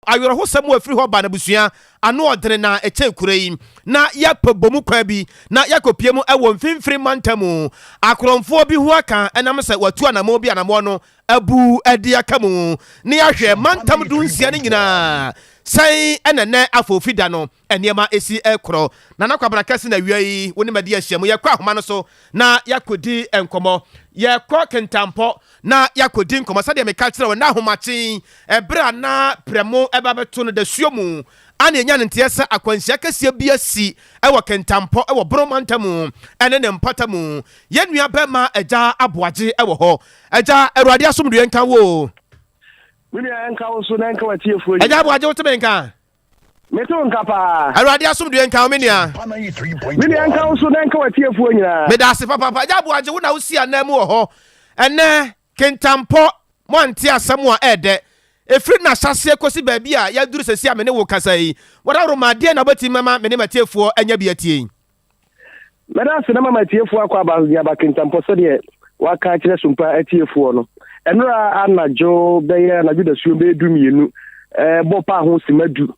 Awerɛhosɛm a ɛfiri hɔ ba no abusua ano ɔdene na ɛkyɛn kuro yi, na yɛapɛ bɔ mu kwan bi na yɛakɔpue mu wɔ mfimfini mantam. Akorɔmfoɔ bi ho aka ɛnam sɛ wɔatu anammɔn bi anammɔn no abu de aka mu na yɛahwɛ mantam dunsia no nyinaa sɛn na ɛnɛ afoofi da no nneɛma si rekorɔ. Nana Kwabena Kɛse na awia yi wo ne madi ahyiam. Yɛkɔ ahoma no so na yɛakɔdi nkɔmmɔ. Yɛkɔ Kintampo na yɛakɔdi nkɔmmɔ. Sɛdeɛ meka kyerɛ wo, na ahomakye ɛberɛ a na prɛmo ɛba bɛto no dasuo mu ana ɛnya no nteɛ sɛ akwanhyia kɛseɛ bi asi wɔ Kintampo wɔ Bono mantam ne ne mpɔtam. Yɛn nua bɛrima Agya Aboagye wɔ hɔ. Agya, Awurade asomdwoeɛ nka wo o. Me nua, ɛnka wo so na ɛnka w'atiefoɔ nyinaa. Agya Aboagye, wote me nka? Mete wo nka paa. Awurade asomdwoeɛ nka wo, me nua. Me nua, nka wo so na nka w'atiefoɔ nyinaa. Meda ase papaapa. Agya Aboagye, wo na wosi anan mu wɔ hɔ. Ɛnnɛ, Kintampo, moante asɛm a ɛɛdɛ. Ɛfiri n'ahyɛaseɛ kɔsi baabi a yɛaduru seesei a me ne wo rekasa yi, w'adaworoma, deɛn na wobɛtumi ama me ne m'atiefoɔ anya bi atie yi? Mɛda ase na mama atiefoɔ akɔ aba de aba Kintampo sɛdeɛ waka akyerɛ Sompa atiefoɔ no. Ɛnora anadwo bɛyɛ anadwo dasuo bɛyɛ 12 bɔ paa ho sima du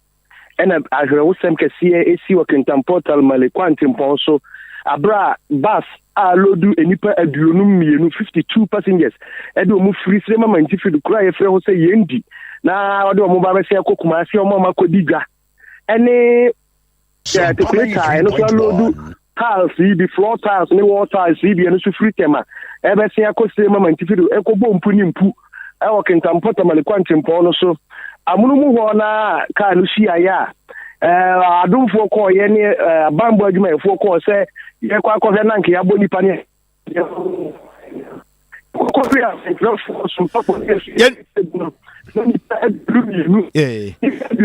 ɛna ahwerɛwosɛm kɛseɛ ɛsi wɔ Kintampo Tamale kwantempɔn so aberɛ a bus a lodu nnipa 52, 52 passengers, ɛde wɔn firi Sirema Mantifido kuro a yɛfrɛ hɔ sɛ Yendi na ɔde wɔn ba bɛsɛ kɔ Kumasi wɔn a wɔakɔdi dwa ɛne Tekreta a ɛno nso aloodu tiles yi bi, floor tiles ne wall tiles yi bi, ɛno nso firi Tema ɛbɛsen akɔ Sirema Mantifi do ɛkɔbɔ mpu ne mpu ɛwɔ Kintampo Tamale kwantempɔn no so. Amono mu hɔ na kaa no hyiaeɛ a adomfoɔ kɔɔyɛ ne abanbɔ adwumayɛfoɔ kɔɔ sɛ yɛkɔ akɔhwɛ na nka yɛabɔ nipa ne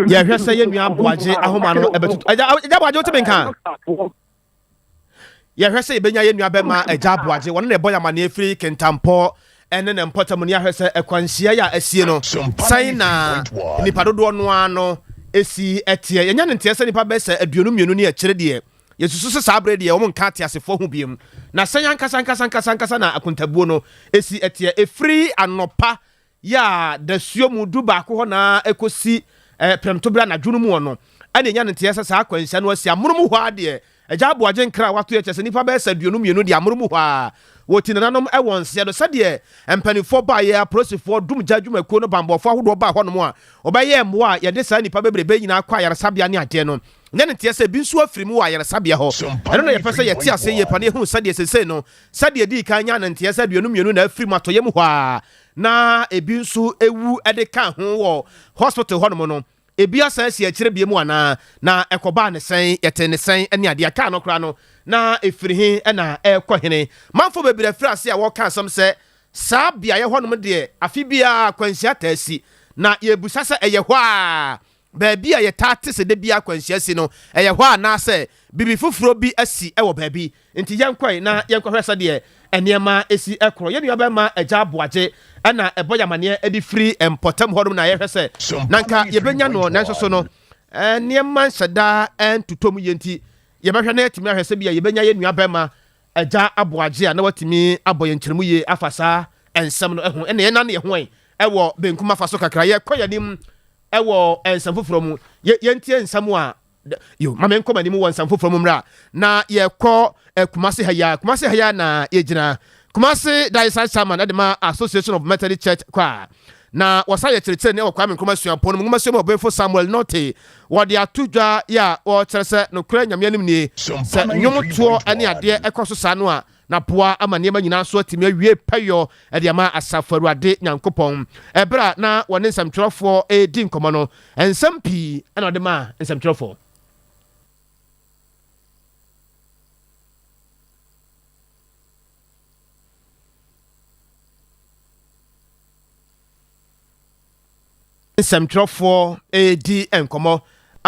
Yɛhwɛ sɛ yɛn nua Aboagye ahoma no ɛbɛtutu. Agya Aboagye, wote me nka? Yɛhwɛ sɛ yɛbɛnya yɛn nua bɛma Agya Aboagye, wɔne na ɛbɔ yɛn amanneɛ firi Kintampo ɛne ne mpɔtam no. Yɛahwɛ sɛ ɛkwanhyia yi a asie no, sɛn na nnipa dodoɔ no ara no ɛsi ɛteɛ. Yɛnya ne nteɛ sɛ nnipa bɛyɛ sɛ 52 ne akyire deɛ Yɛsusu sɛ saa bere deɛ wɔnka ateasefoɔ ho bio. Na sɛn ankasa ankasa ankasa ankasa na akontabuo no si teɛ? Ɛfiri anɔpa yɛ a dasuo mu 11 hɔ na ɛkɔsi prɛmtoberɛ anadwo no mu hɔ no, ɛna ɛnya no nteɛ sɛ saa akwanhyia no asi. Amono mu hɔ ara deɛ, Agya Aboagye nkra a wato yɛ kyerɛ sɛ nnipa bɛyɛ sɛ 52 deɛ amono mu hɔ ara wɔti nananom wɔ nseɛ do. Sɛdeɛ mpanimfoɔ baeɛ, apolisifoɔ, dumgya adwumakuo no banbɔfoɔ ahodoɔ baa hɔnom a wɔbɛyɛɛ mmoa a yɛde saa nnipa bebrebe yi nyinaa kɔ ayaresabea ne adeɛ no, Nyɛ ne nteɛ sɛ ebi nso afiri mu wɔ ayaresabea hɔ. Ɛno na yɛpɛ sɛ yɛte aseɛ yie pa na yɛhunu sɛdeɛ seesei no, sɛdeɛ ɛdii kan nyaa no nteɛ sɛ 52 na afiri mu atɔeɛ mu hɔ ara na ebi nso wu de kaa ho wɔ hospital hɔnom no, ebi asan asi akyire bio mu anaa, na ɛkɔbaa ne sɛn, yɛtee ne sɛn ne adeɛ. Kaa no koraa no, na ɛfiri he na ɛrekɔ hene? Manfoɔ bebree afiri aseɛ a wɔreka asɛm sɛ saa beaeɛ hɔnom deɛ afe biara akwanhyia taa si, na yɛrebisa sɛ ɛyɛ hɔ ara Baabi a yɛtaa te sɛ da biara akwanhyia si no, ɛyɛ hɔ anaasɛ biribi foforɔ bi asi wɔ baabi? Enti yɛnkɔe na yɛnkɔhwɛ sɛdeɛ nneɛma si korɔ. Yɛn nuabarima Agya Boagye na ɛbɔ yɛn amaneɛ de firi mpɔtam hɔnom na yɛhwɛ sɛ na anka yɛbɛnya noɔ, nanso so no nneɛma nhyɛ da ntotɔ mu yie nti yɛbɛhwɛ na yɛatumi ahwɛ sɛ bi a yɛbɛnya yɛn nuabarima Agya Aboagye a na watumi abɔ yɛn nkyerɛmu yie afa saa nsɛm no ho. Ɛnna yɛnane yɛn ho ɛ wɔ benkum afa so kakra. Yɛkɔ yɛn anim wɔ nsɛm foforɔ mu. Yɛ, yɛntie nsɛm a, yo, ma menkɔ m'anim wɔ nsɛm foforɔ mu mmra. Na yɛkɔ eh, Kumasi ha yi a, Kumasi ha yi a na yɛgyina. Kumasi Diocesan Chairman de ma Association of Methodist Church Choir. Na wɔsan yɛ kyerɛkyerɛni wɔ Kwame Nkrumah Suapɔn no mu nwomasua mu ɔbenfo Samuel Nortey. Wɔde ato dwa yi a wɔkyerɛ sɛ nokorɛ Nyame anim nie, sɛ nnwomtoɔ ne adeɛ kɔ so saa no a, na boa ama nneɛma nyinaa nso atumi awie pɛyɔ de ama Asafo Awurade Nyankopɔn. Ɛberɛ a na wɔne nsɛmtwerɛfoɔ redi nkɔmmɔ no, nsɛm pii na ɔde maa nsɛmtwerɛfoɔ. Nsɛmtwerɛfoɔ redi nkɔmmɔ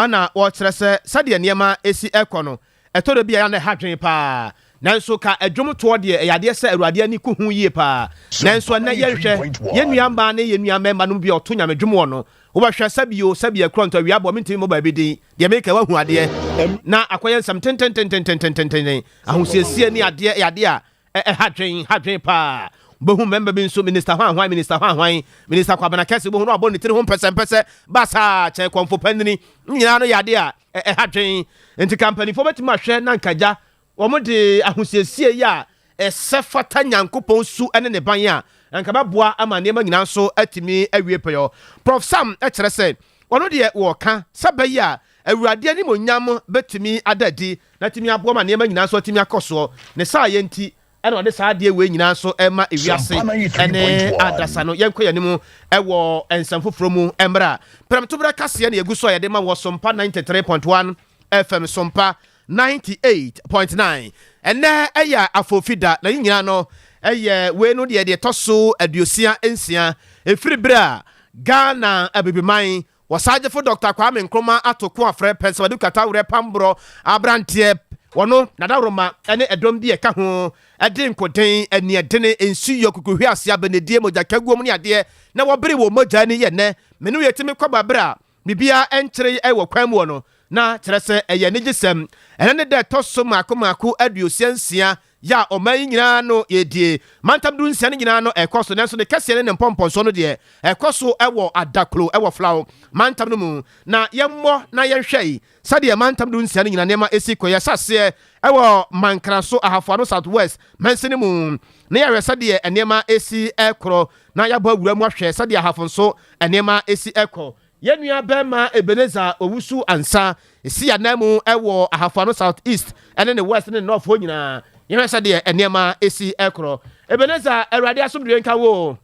na wɔrekyerɛ sɛ sɛdeɛ nneɛma si rekɔ no, ɛtɔ da bi a ɛyɛ a na ɛha adwene pa ara. Nanso ka dwomtoɔ deɛ, ɛyɛ adeɛ sɛ Awurade ani ku ho yie pa ara. Nanso ɛnnɛ yɛnhwɛ, yɛn nua mmaa ne yɛn nua mmarima no mu bi a wɔto Nyame dwom wɔ no, wobɛhwɛ sɛbi o, sɛbi ɛkorɔ ntɔ awia bɔ, mentumi mmɔ baabi din, deɛ meka yi woahu adeɛ, na akɔyɛ nsɛm tententententententen, ahosiesie ne adeɛ, ɛyɛ adeɛ a Ɛha dwen, ha dwen paa. Wobɛhu mmarima bi nso, Minista hwan hwan, Minista hwan hwan, Minista Kwabena Kɛse, wobɛhu no wabɔ ne tiri ho mpɛsɛmpɛsɛ basaa kyɛn kɔmfo panini. Ne nyinaa no yɛ adeɛ a ɛha dwen. Nti ka mpanimfoɔ bɛtumi ahwɛ na nka gya wɔn de ahosiesie yi a ɛsɛ fata Nyankopɔn su ne ne ban a, nka bɛboa ama nneɛma nyinaa nso atumi awie pɛyɔ. Prof Sam kyerɛ sɛ ɔno deɛ wɔka sɛ bɛyɛ a Awurade animonyam bɛtumi ada adi na tumi aboa ma nneɛma nyinaa nso atumi akɔ soɔ. Ne saa yɛ nti ɛna ɔde saa adeɛ wei nyinaa nso ɛma ewiase ɛne adasa no. Yɛnkɔ yɛn anim ɛwɔ nsɛm foforɔ mu. Mmerɛ a prɛmtoberɛ kaseɛ na yɛgu so a yɛde ma wɔ Sompa 93.1 FM, Sompa 98.9. Ɛnɛ ɛyɛ afofi da na ne nyinaa no ɛyɛ wei no deɛ ɛtɔ so 66 ɛfiri berɛ a Ghana abibiman wɔsagyefo Dr Kwame Nkrumah ato ko afrɛ pɛnsɛmade katawerɛ pamborɔ aberanteɛ wɔno nadaworoma ne ɛdɔm bi ɛka ho ɛde nkoden aniɛdene nsuyɔ kukuhwe ase abɛnedie mogyakaguom ne adeɛ na wɔbere wɔ mogya ni. Yɛ nnɛ mene yɛtumi kɔba berɛ a biribiara ɛnkyere ɛwɔ kwan mu wɔ no na kyerɛ sɛ ɛyɛ anigyesɛm. Ɛnɛ ne dɛ ɛtɔ so mmaako mmaako 66 yɛ a ɔman yi nyinaa no yɛdie. Mantam 16 no nyinaa no ɛkɔ so, nanso ne kɛseɛ ne ne mpɔmpɔnsoɔ no deɛ ɛkɔ so ɛwɔ Adaklo ɛwɔ Flawo mantam no mu. Na yɛmmɔ na yɛnhwɛ yi sɛdeɛ mantam 16 no nyinaa nneɛma ɛsi kɔ. Yɛhyɛ aseɛ ɛwɔ Mankraso Ahafoano South West mansini mu na yɛhwɛ sɛdeɛ nneɛma ɛsi ɛkorɔ, na yɛabɔ awura mu ahwɛ sɛdeɛ Ahafo nso nneɛma ɛsi ɛkɔ. Yɛn nua bɛrima Ebenezer Owusu Ansa esi anan mu ɛwɔ Ahafoano South East ɛne ne West ne North hɔ nyinaa. Yɛhwɛ sɛdeɛ nneɛma esi ɛkorɔ. Ebenezer, Awurade asomdue nka wo.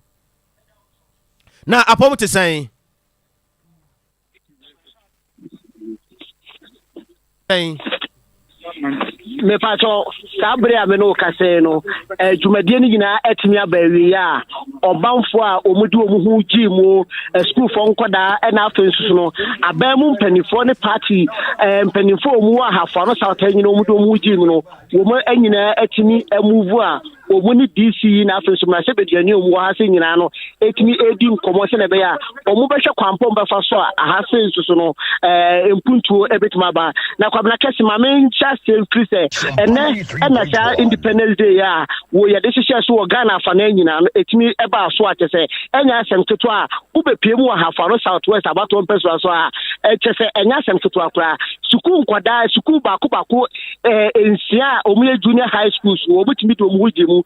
Na apɔm te sɛn? Sɛn? Mepatɔ saa bere a me ne wo kasa yi no, dwumadie no nyinaa atumi aba awie a ɔbamfoɔ a wɔn de wɔn ho gyee mu, sukuufoɔ nkɔdaa, ɛna afei nso so no aban mu mpanimfoɔ ne party mpanimfoɔ a wɔn wɔ Ahafo Ano South nyinaa wɔn de wɔn ho gyee mu no, wɔn nyinaa atumi move a wɔn ne DC yi na afei nso mmarahyɛbadwani a wɔn wɔ ha se nyinaa no etumi edi nkɔmɔ sɛnɛ ɛbɛyɛ a wɔn bɛhwɛ kwampɔn bɛfa so a aha se nso so no mpuntuo ebetumi aba. Na Kwabena Kɛse, maame nhyɛ aseɛ mfiri sɛ ɛnɛ ɛna saa Independence Day a wɔ yɛde hyehyɛ so wɔ Ghana afanan nyinaa no etumi ɛbaa so a kyɛ sɛ ɛnyɛ asɛm ketewa a wobɛpie mu wɔ Ahafo Ano South West abatoɔ mpɛsoa so a ɛkyɛ sɛ ɛnyɛ asɛm ketewa koraa. Sukuu nkwadaa sukuu baako baako 6 a wɔn yɛ junior high schools, wɔn tumi de wɔn ho gye mu.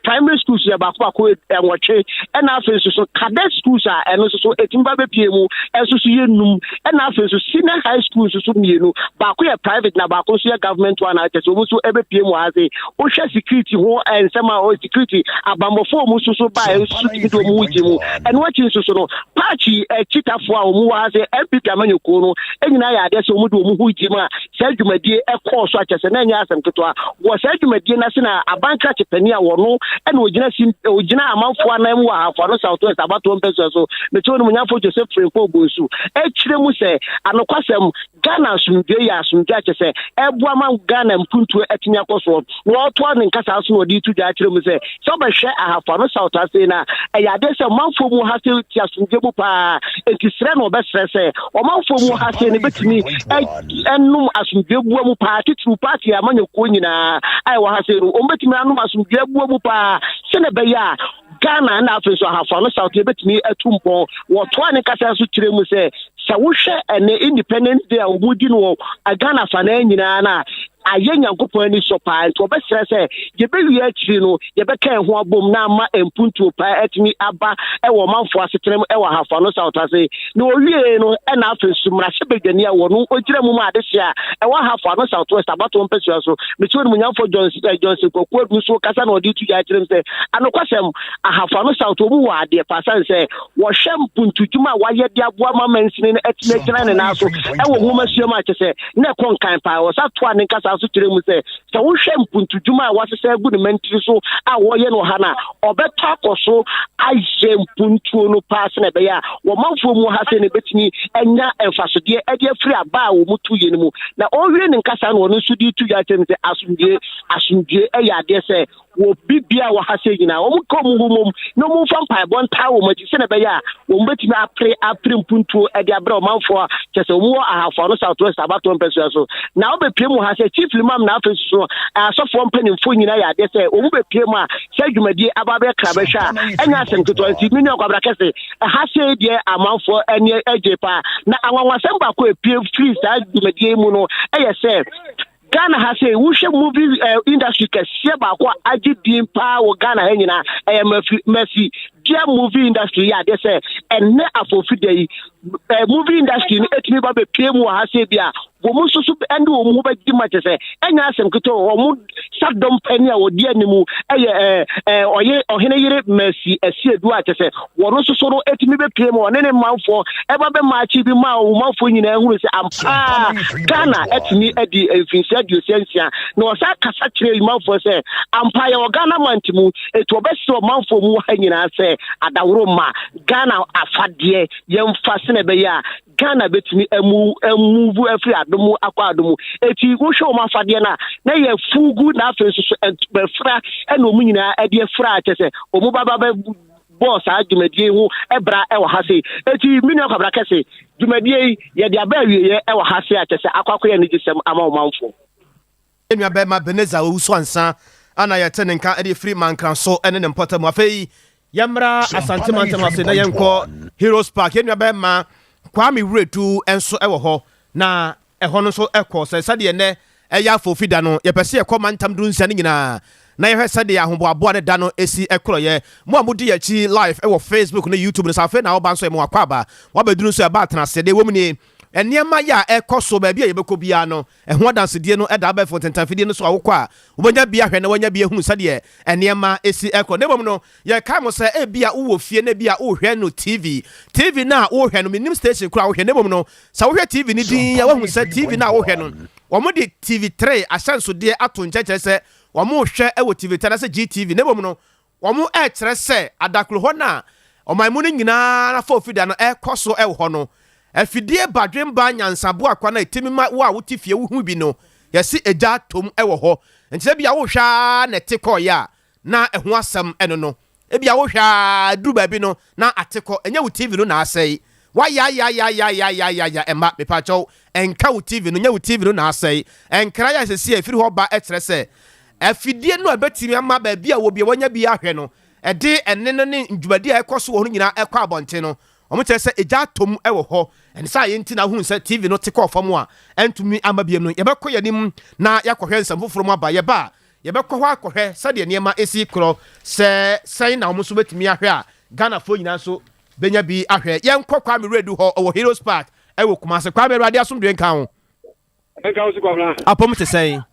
Primary schools yɛ baako baako 8, ɛna afei nso so cadet schools a ɛno nso so etumi ba bɛpie mu ɛnso so yɛ 5, ɛna afei nso senior high school nso so mmienu, baako yɛ private na baako nso yɛ government one a kyɛ sɛ wɔn nso ɛbɛpie mu ha se. Wohwɛ security ho nsɛm a ɔ security abambɔfoɔ wɔn nso so ba nso tumi de wɔn ho gye mu. Ɛno akyi nso so no party akyitafoɔ a wɔn wɔ ha sɛ NPP amanyɔkuo no nyinaa yɛ adeɛ sɛ wɔn de wɔn ho gye mu a saa dwumadie ɛkɔɔ so akyɛ sɛ na ɛnyɛ asɛm ketewa wɔ saa dwumadie no ase. Na abankrakye panin a wɔno ɛna ogyina si ogyina amanfoɔ anan mu wɔ Ahafo Ano South West abatoɔ mpɛsua so, mete wɔn munyafo Joseph Frimpong Bonsu, ɛkyerɛ mu sɛ anokwasɛm Ghana asomdwe yɛ asomdwe akyɛ sɛ ɛboa ma Ghana mpuntuo atumi akɔ soɔ. Na wɔtoa ne nkasa so na ɔde to dwa akyerɛ mu sɛ sɛ wobɛhwɛ Ahafo Ano South ase no a, ɛyɛ adeɛ sɛ ɔmanfoɔ mu ha se te asomdwe mu paa, enti serɛ na ɔbɛserɛ sɛ ɔmanfoɔ mu ha se no bɛtumi ɛnom asomdwe bua mu paa, titiriw party amanyɔkuo nyinaa a ɛwɔ ha se no wɔn anom asomdwe bua mu paa sɛnɛ ɛbɛyɛ a Ghana na afei nso Ahafo Ano South yɛbɛtumi atu mpɔn. Wɔtoa ne kasa nso kyerɛ mu sɛ sɛ wohwɛ ɛnɛ Independence Day a wɔn di no wɔ Ghana afanan nyinaa no a, ayɛ Nyankopɔn ani sɔ paa, nti wɔbɛsrɛ sɛ yɛbɛwie akyiri no yɛbɛka ɛho abom na ama mpuntuo paa atumi aba ɛwɔ ɔmanfoɔ asetena mu ɛwɔ Ahafo Ano South ase. Na owie no ɛna afei nso mmarahyɛbadwani a wɔno ogyina mu ma adehye a ɛwɔ Ahafo Ano South West abatoɔ mpɛsua so, mete onimonyamfoɔ Johnson Kwaku Adu nso kasa na ɔde to dwa akyerɛ mu sɛ anokwasɛm Ahafo Ano South wɔn mu wɔ adeɛ pa asan sɛ wɔhwɛ mpuntudwuma a wayɛ de aboa ma mansini no atumi agyina ne nan so ɛwɔ nwoma sua mu a kyɛ sɛ na ɛkɔ nkan paa. Wɔsa toa ne nkasa so kyerɛ mu sɛ sɛ wohwɛ mpuntudwuma a wasesa agu ne mantiri so a wɔyɛ no ha no a, ɔbɛtɔ akɔ so ayɛ mpuntuo no paa sɛ na ɛbɛyɛ a wɔmanfoɔ mu ha sɛ ne bɛtumi anya mfasodeɛ ɛde afiri aba a wɔn tu yɛ no mu. Na ɔrewie ne nkasa no, ɔno nso de tu dwa kyerɛ mu sɛ asomdue asomdue ɛyɛ adeɛ sɛ Wɔ bibia wɔ ha sɛ nyinaa wɔn ka wɔn ho mmom na wɔn mfa mpaebɔ ntaa wɔn akyi sɛnea ɛbɛyɛ a wɔn bɛtumi apere apere mpuntuo de abrɛ ɔmanfoɔ a kyɛ sɛ wɔn wɔ Ahafo Ano South West abatoɔ mpɛsoa so. Na wɔbɛpie mu ha sɛ Chief Limam na afei soso asɔfoɔ mpanimfoɔ nyinaa yɛ adeɛ sɛ wɔn bɛpie mu a sɛ dwumadie aba abɛyɛ krabɛhwɛ a ɛnyɛ asɛm ketewa. Nti me nua Kwabra Kɛse, ɛha sei deɛ amanfoɔ ani agye paa. Na anwanwasɛm baako a epie firi saa dwumadie mu no ɛyɛ sɛ Ghana ha sei, wohwɛ movie industry kɛseɛ baako a agye din paa wɔ Ghana ha nyinaa, ɛyɛ Mercy, Mercy Dua movie industry. Yɛ adeɛ sɛ ɛnnɛ afɔfi da yi movie industry no ɛtumi ba bɛpie mu wɔ ha sei bi a wɔn nso so ɛne wɔn ho bɛgye ma kyɛ sɛ ɛnyɛ asɛm ketewa. Wɔn sadɔm panyin a wɔdi anim ɛyɛ ɔyɛ ɔhene yere Mercy Asiedu a kyɛ sɛ wɔn nso so no ɛtumi bɛpie mu, ɔne ne manfoɔ ɛba bɛ maakye bi ma wɔn manfoɔ nyinaa hunu sɛ ampaa Ghana ɛtumi adi mfinhyia 66. Na ɔsan kasa kyerɛ manfoɔ sɛ ampa yɛwɔ Ghana mante mu etu ɔbɛsrɛ ɔmanfoɔ mu ha nyinaa sɛ adaworo ma Ghana afadeɛ yɛmfa sene ɛbɛyɛ a Ghana bɛtumi amu amuvu afiri adom akɔ adom. Eti wohwɛ wɔn afadeɛ no a, na yɛ fugu na afei nso so ntoma ɛna wɔn nyinaa ɛde afira a kyɛ sɛ wɔn ba ba bɛ bɔɔ saa dwumadie ho ɛbra ɛwɔ ha sei. Eti me nua Kwabra Kɛse, dwumadie yi yɛde aba awieɛ ɛwɔ ha sei a kyɛ sɛ akɔ akɔyɛ anigyesɛm ama ɔmanfoɔ. Nua bɛrima Beneza Owusu Ansa ana yɛte ne nka de firi Mankranso ne ne mpɔtam. Afei yɛmmra Asante mantam ase na yɛnkɔ Heroes Park. Yɛn nua bɛrima Kwame Wuredu nso wɔ hɔ, na ɛhɔ no nso kɔ sɛ sɛdeɛ nnɛ ɛyɛ afoofi da no, yɛpɛ sɛ yɛkɔ mantam 16 no nyinaa na yɛhwɛ sɛdeɛ ahoboaboa ne da no ɛsi korɔyɛ. Mo a modi akyi live wɔ Facebook ne YouTube no, sɛ afei na woba nso, yɛma wakɔ aba wabɛduru nso ɛba atena ase. Deɛ ɛwɔ mu nie, nneɛma yɛ a ɛkɔ so baabi a yɛbɛkɔ biara no, ɛho adansedie no ɛda abɛɛfo ntentanfidie no so a wokɔ a wobɛnya bi ahwɛ na woanya bi ahunu sɛdeɛ nneɛma ɛsi ɛkɔ. Na mmom no, yɛkae mo sɛ ebia wowɔ fie na ebia wohwɛ no TV. TV no a wohwɛ no, mennim station koraa a wohwɛ, na mmom no, sɛ wohwɛ TV no din a, woahu sɛ TV no a wohwɛ no, wɔde TV3 ahyɛnsodeɛ ato nkyɛn kyerɛ sɛ wɔrehwɛ wɔ TV3 anaasɛ GTV. Na mmom no, wɔrekyerɛ sɛ adakoro hɔ no a ɔman mu no nyinaa afa ofida no ɛrekɔ so wɔ hɔ no, afidie badwemba nyansaboa kwan a ɛtumi ma wo a wote fie wohu bi no, yɛse egya atom wɔ hɔ. Nti sɛ ebia wohwɛ ara na ɛte kɔeɛ a, na ɛho asɛm ɛno no. Ebia wohwɛ ara duru baabi no na ate kɔ. Ɛnyɛ wo TV no na asɛe. Wayayayayayayaya ɛmma, mepaakyɛw, ɛnka wo TV no, nyɛ wo TV no na asɛe. Ɛnkra yɛ a seesei a ɛfiri hɔ ba kyerɛ sɛ afidie no a ɛbɛtumi ama baabi a wɔ bia wanya bi ahwɛ no, ɛde ɛnne no ne dwumadi a ɛkɔ so wɔ hɔ no nyinaa ɛkɔ abɔnten no, wɔkyerɛ sɛ egya atɔ mu wɔ hɔ. Ɛne saa yɛ nti na wohunu sɛ TV no te kɔɔ fam a ɛntumi amma biom no. Yɛbɛkɔ yɛn anim na yɛakɔhwɛ nsɛm foforɔ mu aba. Yɛba a, yɛbɛkɔ hɔ akɔhwɛ sɛdeɛ nneɛma si korɔ, sɛ sɛn na wɔn nso bɛtumi ahwɛ a Ghanafoɔ nyinaa nso bɛnya bi ahwɛ. Yɛnkɔ Kwame Wiredu hɔ, ɔwɔ Heroes Park wɔ Kumase. Kwame, Awurade asomdwoe nka wo. Nka wo so, Kwabena. Apɔm te sɛn?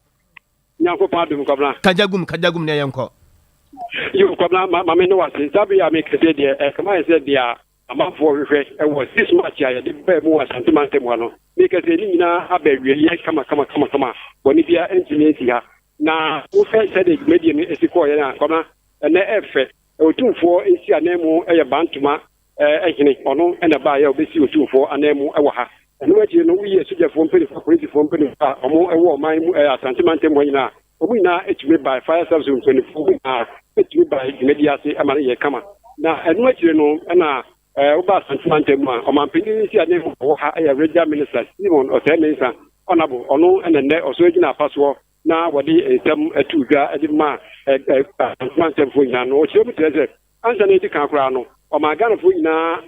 Nyankopɔn adom, Kwabena. Kagya gum, kagya gum ne yɛnkɔ. Yo, Kwabena, ma, ma me ne wase. Saa bere a mekɛsɛ deɛ, ɛkama yɛ sɛ deɛ amanfoɔ hwehwɛ ɛwɔ 6 March a yɛde baa mu wɔ Asante mantam ha no, mekɛsɛ ne nyinaa aba awieeɛ kama kama kama kama. Bɔne biara ntumi nsi ha. Na wohwɛ sɛdeɛ dwumadie no si kɔɔeɛ no a, Kwabena, ɛnɛ ɛfɛ. Otumfoɔ nsi ananmu yɛ Bantoma hene, ɔno na ɛbaeɛ a ɔbɛsi Otumfoɔ ananmu wɔ ha. Ɛno akyiri no, woyi asogyafoɔ mpanimfoɔ, apolisifoɔ mpanimfoɔ a wɔwɔ ɔman mu, Asante mantam hɔ nyinaa, wɔn nyinaa tumi bae, fire service mpanimfoɔ nyinaa tumi bae dwumadie ase ma no yɛɛ kama. Na ɛno akyiri no, ɛna woba Asante mantam mu a, ɔmanpanin nsi ananmu a ɔwɔ ha yɛ Regional Minister Simon Osei Mensah, Honourable, ɔno na nnɛ ɔsɔre gyina afa soɔ na wɔde nsɛm too dwa de maa Asantemantamfoɔ nyinaa no, ɔkyerɛ mu kyerɛ sɛ ansa na ɛdi kan koraa no, ɔmaa Ghanafoɔ nyinaa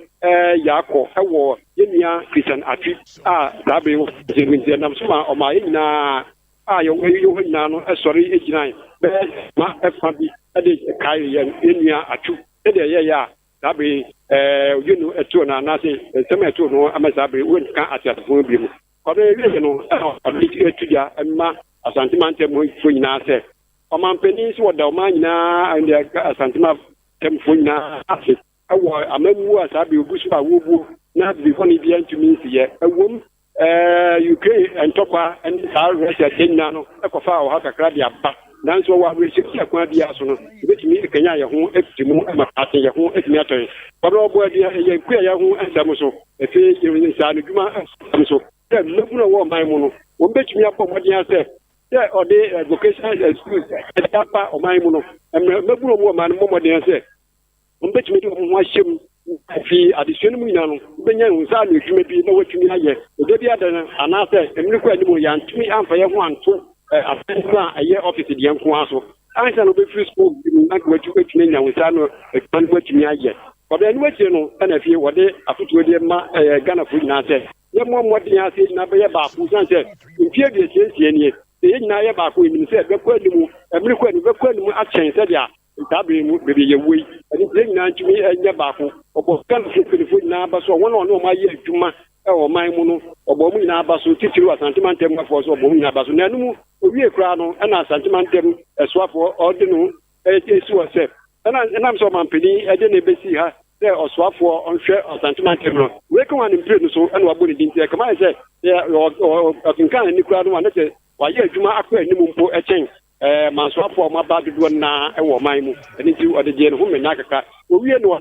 yaakɔ wɔ yɛn nua Christian Atwi a saa bere wɔ mu nti, ɛnam so ma ɔmaa yɛn nyinaa a yɛwɔ hɔ nyinaa no sɔre gyinae bɛyɛ ma ɛfa bi de kae yɛn nua Atwu sɛdeɛ ɛyɛeɛ a saa bere odwo no ɛtoo no anaasɛ nsɛm a ɛtoo no ama saa bere wɔnka ateasefoɔ bio mu. Ɔno wiei no, ɛna ɔde to dwa ma Asante mantam hɔfoɔ nyinaa sɛ, ɔmanpanin sɛ wɔda ɔman nyinaa ne Asante mantamfoɔ nyinaa ase wɔ amammuo a saa bere ogu so a wɔrebuo na biribi bɔne biara ntumi nsiyɛ. Ɛwom, Ukraine ntɔkwa ne saa Russia deɛ nyinaa no kɔfaa ɔhaw kakra de aba, nanso wɔwɔ awerɛhyɛmu sɛ kwan biara so no, yɛbɛtumi akanyan yɛn ho afiri mu ma daakye yɛn ho atumi atɔ yɛn. Wɔn a wɔbɔ adua yɛn kuayɛ ho nsɛm so. Afei yɛn nsaanodwuma nsɛm so. Sɛ mmabunu a wɔwɔ ɔman mu no, wɔbɛtumi abɔ mmɔden ara sɛ. Sɛ ɔde vocational schools de aba ɔman mu no, mmerɛ mmabunu a wɔwɔ ɔman no mmɔ mmɔden sɛ wɔbɛtumi de wɔn ho ahyɛ mu fi adesua no mu nyinaa no, wobɛnya wɔn nsa ano adwuma bi na wɔatumi ayɛ. Ɛda bi ada no, anaasɛ mmere kɔ anim, yɛantumi amfa yɛn ho anto aban mu a ɛyɛ ɔfese deɛ nko ara so. Ansa na wobɛfiri sukuu bi mu na watumi anya wo nsa ano adwuma no watumi ayɛ. Ɔde ɛno akyire no ɛna afei wɔde afotuo de ma Ghanafoɔ nyinaa sɛ yɛmmɔ mmɔden ara sɛ yɛn nyinaa bɛyɛ baako sane sɛ mfeɛ 66 nie sɛ yɛn nyinaa yɛ baako yɛnim sɛ ɛbɛkɔ anim mmere kɔ anim bɛkɔ anim akyɛn sɛdeɛ saa bere mu baabi a yɛwɔ yi. Ɛno nti yɛn nyinaa ntumi nyɛ baako. Ɔbɔ Ghanafoɔ mpanimfoɔ nyinaa aba so a wɔn a wɔne wɔn ayɛ adwuma wɔ ɔman mu no, ɔbɔ wɔn nyinaa aba so, titiriw Asante mantam mufoɔ nso ɔbɔ wɔn nyinaa aba so. Na ɛno mu owiee koraa no, ɛna Asante mantam soafoɔ ɔde no esi hɔ sɛ, ɛna ɛnam sɛ ɔmanpanin de no besi ha sɛ ɔsoafoɔ ɔnhwɛ Asante mantam no, wei ka wɔn ne mprenu so ɛna wabɔ ne din nti ɛkama ayɛ sɛ ɔkenkan n'ani koraa no a na sɛ wayɛ adwuma akɔ anim mpo kyɛn ɛɛ mansoafoɔ a wɔaba dodoɔ no ara wɔ ɔman mu. Ɛno nti ɔde gyee ne ho mmena kakra. Wɔwie no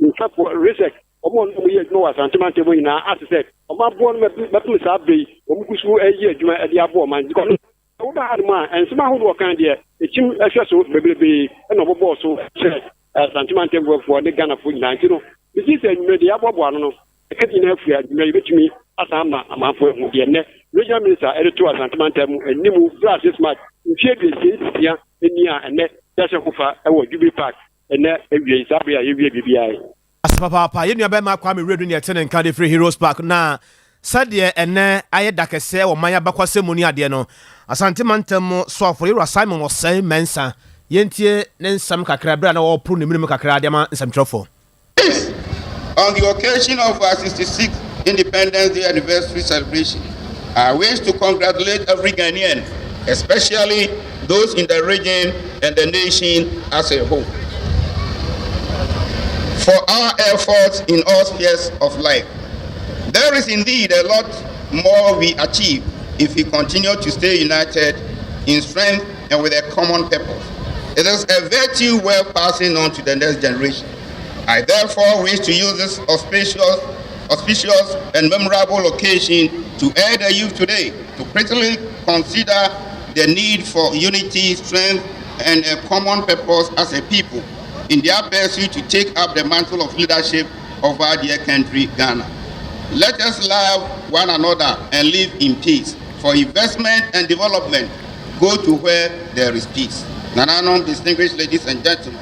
mfɛfoɔ resec wɔn a wɔyɛ adwuma wɔ Asante mantam mu nyinaa ase sɛ wɔn aboɔ no bɛpem saa berɛ yi wɔn gu so reyɛ adwuma de aboa ɔman. Nti woba ha nom a nsɛm ahodoɔ kan deɛ ɛkyim hwɛ so bebrebee na wɔbɔɔ so kyerɛ Asante mantamfoɔ ne Ghanafoɔ nyinaa. Nti no megye sɛ anwummerɛ deɛ yɛaboaboa ano no ɛka nyinaa firi anwummerɛ yɛbɛtumi asan ama amanfoɔ ahu deɛ nnɛ Regional Minister ɛde to Asante mantam mu anim berɛ a 6 March mfeɛ 66 ni a ɛnnɛ yɛahyɛ ho fa wɔ Jubilee Park ɛnnɛ awiei saa berɛ a yɛwie biribiara yi. Ase papaapa. Yɛn nua barima Kwame Wiredu ne ɛte ne nka de firi Heroes Park na sɛdeɛ ɛnnɛ ayɛ da kɛseɛ wɔ man abakwasɛm mu ne adeɛ no, Asante mantam mu soafoɔ Yɛwura Simon Osei Mensah, yɛntie ne nsɛm kakra berɛ a na ɔreporo ne mene mu kakra de ama nsɛmtwerɛfoɔ. This, on the occasion of our 66th Independence Day anniversary celebration, I wish to congratulate every Ghanaian, especially those in the region and the nation as a whole, for our efforts in all spheres of life. There is indeed a lot more we achieve if we continue to stay united in strength and with a common purpose. It is a virtue worth passing on to the next generation. I therefore wish to use this auspicious, auspicious and memorable occasion to urge the youth today to critically consider the need for unity, strength, and a common purpose as a people in their pursuit to take up the mantle of leadership of our dear country, Ghana. Let us love one another and live in peace. For investment and development, go to where there is peace. Nananom, distinguished ladies and gentlemen,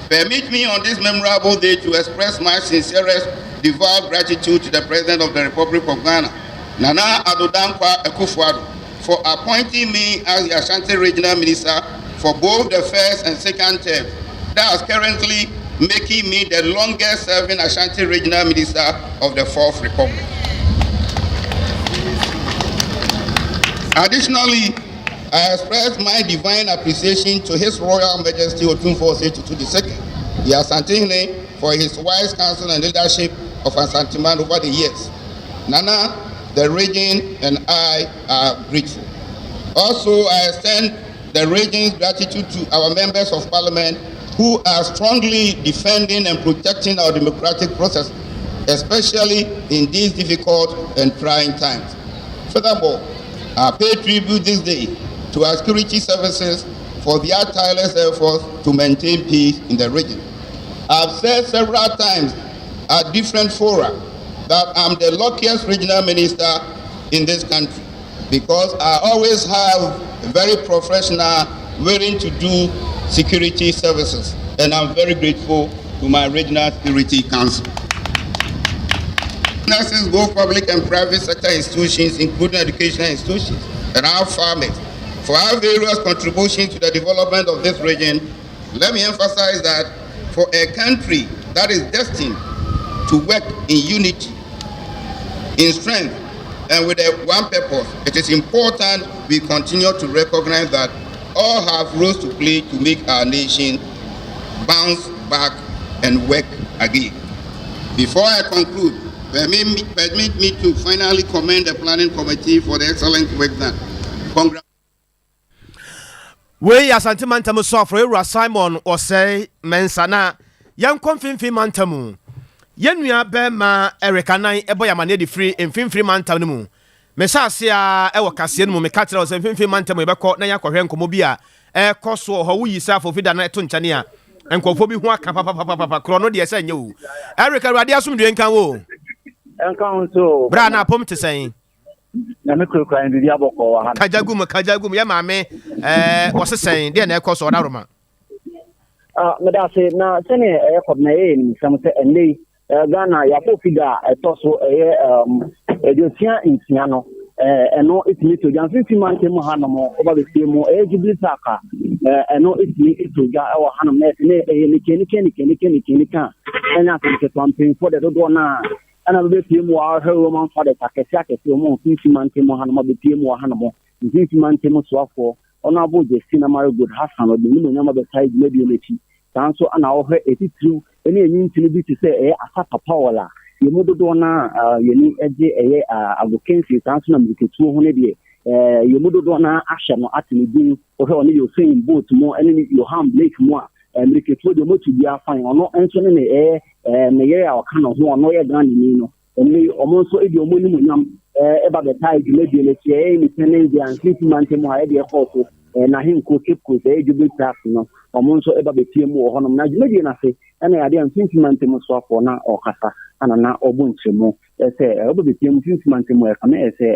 permit me on this memorable day to express my sincerest devout gratitude to the President of the Republic of Ghana, Nana Addo Dankwa Akufo-Addo, for appointing me as the Ashanti Regional Minister for both the first and second terms, thus currently making me the longest serving Ashanti Regional Minister of the Fourth Republic. Additionally, I express my divine appreciation to His Royal Majesty Otumfuo Osei Tutu II, the Asantehene, for his wise counsel and leadership of Asanteman over the years. Nana, the region, and I are grateful. Also, I extend the region's gratitude to our members of parliament who are strongly defending and protecting our democratic process, especially in these difficult and trying times. Furthermore, I pay tribute this day to our security services for their tireless efforts to maintain peace in the region. I've said several times at different fora that I'm the luckiest regional minister in this country because I always have very professional, willing to do security services, and I'm very grateful to my regional security council. Businesses, both public and private sector institutions, including educational institutions, and our farmers, for our various contributions to the development of this region. Let me emphasize that for a country that is destined to work in unity, in strength, and with a one purpose, it is important we continue to recognize that all have roles to play to make our nation bounce back and work again. Before I conclude, permit me, permit me to finally commend the planning committee for the excellent work done. Congrats. Wei yɛ Asante mantam soafoɔ Ewura Simon Osei Mensah na yɛnkɔ Mfimfini mantam mu. Yɛn nua bɛɛma Eric Anan bɔ yɛn amaneɛ de firi Mfimfini mantam no mu. Mehyɛ ase ara wɔ kaseɛ no mu, meka kyerɛ wo sɛ mfimfini mantam yɛbɛkɔ na yɛakɔhwɛ nkɔmmɔ bi a ɛrekɔ so wɔ hɔ. Woyi sɛ afofida no to nkyɛne a, nkurɔfoɔ bi ho aka papapapapa. Korɔ no deɛ sɛ nyɛ o. Eric, Awurade asomdwoe nka wo o. Ɛnka wo nso o. Berɛ a na apom te sɛn? Nyame kurakura yɛn biribi abɔkɔɔ wɔ ha. Kagya gu mu, kagya gu mu. Yɛ maame, ɛɛ, wɔse sɛn? Deɛ na ɛkɔ so, ɔdaworoma. Ah, meda ase. Na sɛnea ɛyɛ kɔm na ɛyɛ animsɛm sɛ ɛnnɛ yi Ghana yɛabɔ figure a ɛtɔ so ɛyɛ 66 no, ɛno ɛtumi tɔ dwa. Mfimfini mantam mu hanom woba bɛfie mu ɛyɛ Jubilee Park a, ɛno ɛtumi tɔ dwa ɛwɔ hanom na ɛsɛ ne ɛyɛ nikanika nikanika nikanika a ɛnyɛ asɛm ketewa. Mpanyinfoɔ deɛ dodoɔ no a ɛna bɛbɛpie mu wɔ ahwɛ Roman fathers akɛse akɛse wɔn mfimfini mantam mu hanom abɛpie mu wɔ hanom. Mfimfini mantam soafoɔ Honourable Justina Marigold Hassan ɔde n'animuonyam abɛtae dwumadie no akyi. Saa nso na wohwɛ atitiriw ne anintini bi te sɛ ɛyɛ Asafa Powell a, yɛn mu dodoɔ no ara yɛn ani gye ɛyɛ agokansie, saa nso na mmirikatuo ho no deɛ, yɛn mu dodoɔ no ara ahyɛ no ate ne din. Wohwɛ ɔne Usain Bolt mu ne Yohan Blake mu a, mmirikatuo deɛ wɔatu biara fine. Ɔno nso ne ne ɛyɛ ne yere a ɔka ne ho, ɔno yɛ Ghanani no. Ɛnnɛ yi, wɔn nso de wɔn animuonyam ba bɛtaa dwumadie no akyi. Ɛyɛ Independence Day a Mfimfini Mantam ha ɛde ɛkɔɔ so, n'ahenkuro Cape Coast, ɛyɛ Jubilee Park no, wɔn nso ba bɛpie mu wɔ hɔnom. Na dwumadie no ase ɛna yɛade a Mfimfini Mantam soafoɔ na ɔrekasa ana na ɔbɔ nkyerɛmu sɛ ɔba bɛpie mu Mfimfini Mantam mu ɛkame ɛyɛ sɛ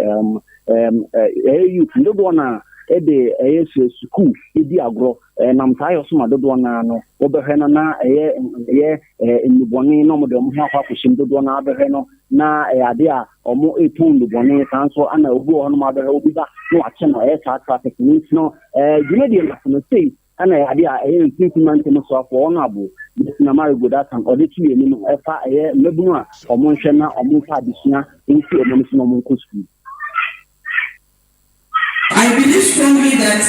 ɛyɛ youth dodoɔ no a ɛde ɛyɛ sukuu ɛdi agorɔ nam saa yɛ so ma dodoɔ no ara no wɔbɛhwɛ no na ɛyɛ ɛyɛ nnubɔne na wɔde wɔn ho akɔ akɔhyɛ mu dodoɔ no ara bɛhwɛ no na ɛyɛ ade a wɔretɔn nnubɔne saa nso ana obi wɔ hɔnom abɛhwɛ obi ba na wakye no ɛyɛ saa traffic no nti no dwumadie no ase no sei ɛna ɛyɛ ade a ɛyɛ mfimfini mantam soafoɔ wɔn abo Justina Marigold Asan ɔde to yɛn anim ɛfa ɛyɛ mmabunu a wɔn nhwɛ na wɔn mfa adesua nsi wɔn ani so na wɔn nkɔ sukuu. I believe strongly that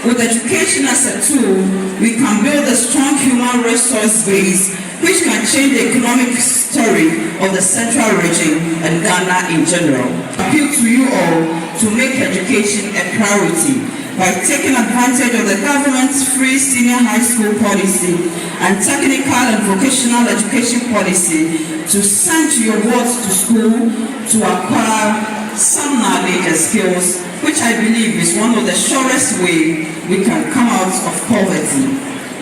with education as a tool, we can build a strong human resource base which can change the economic story of the central region and Ghana in general. I appeal to you all to make education a priority by taking advantage of the government's free senior high school policy and technical and vocational education policy to send your wards to school to acquire some knowledge and skills, which I believe is one of the surest way we can come out of poverty.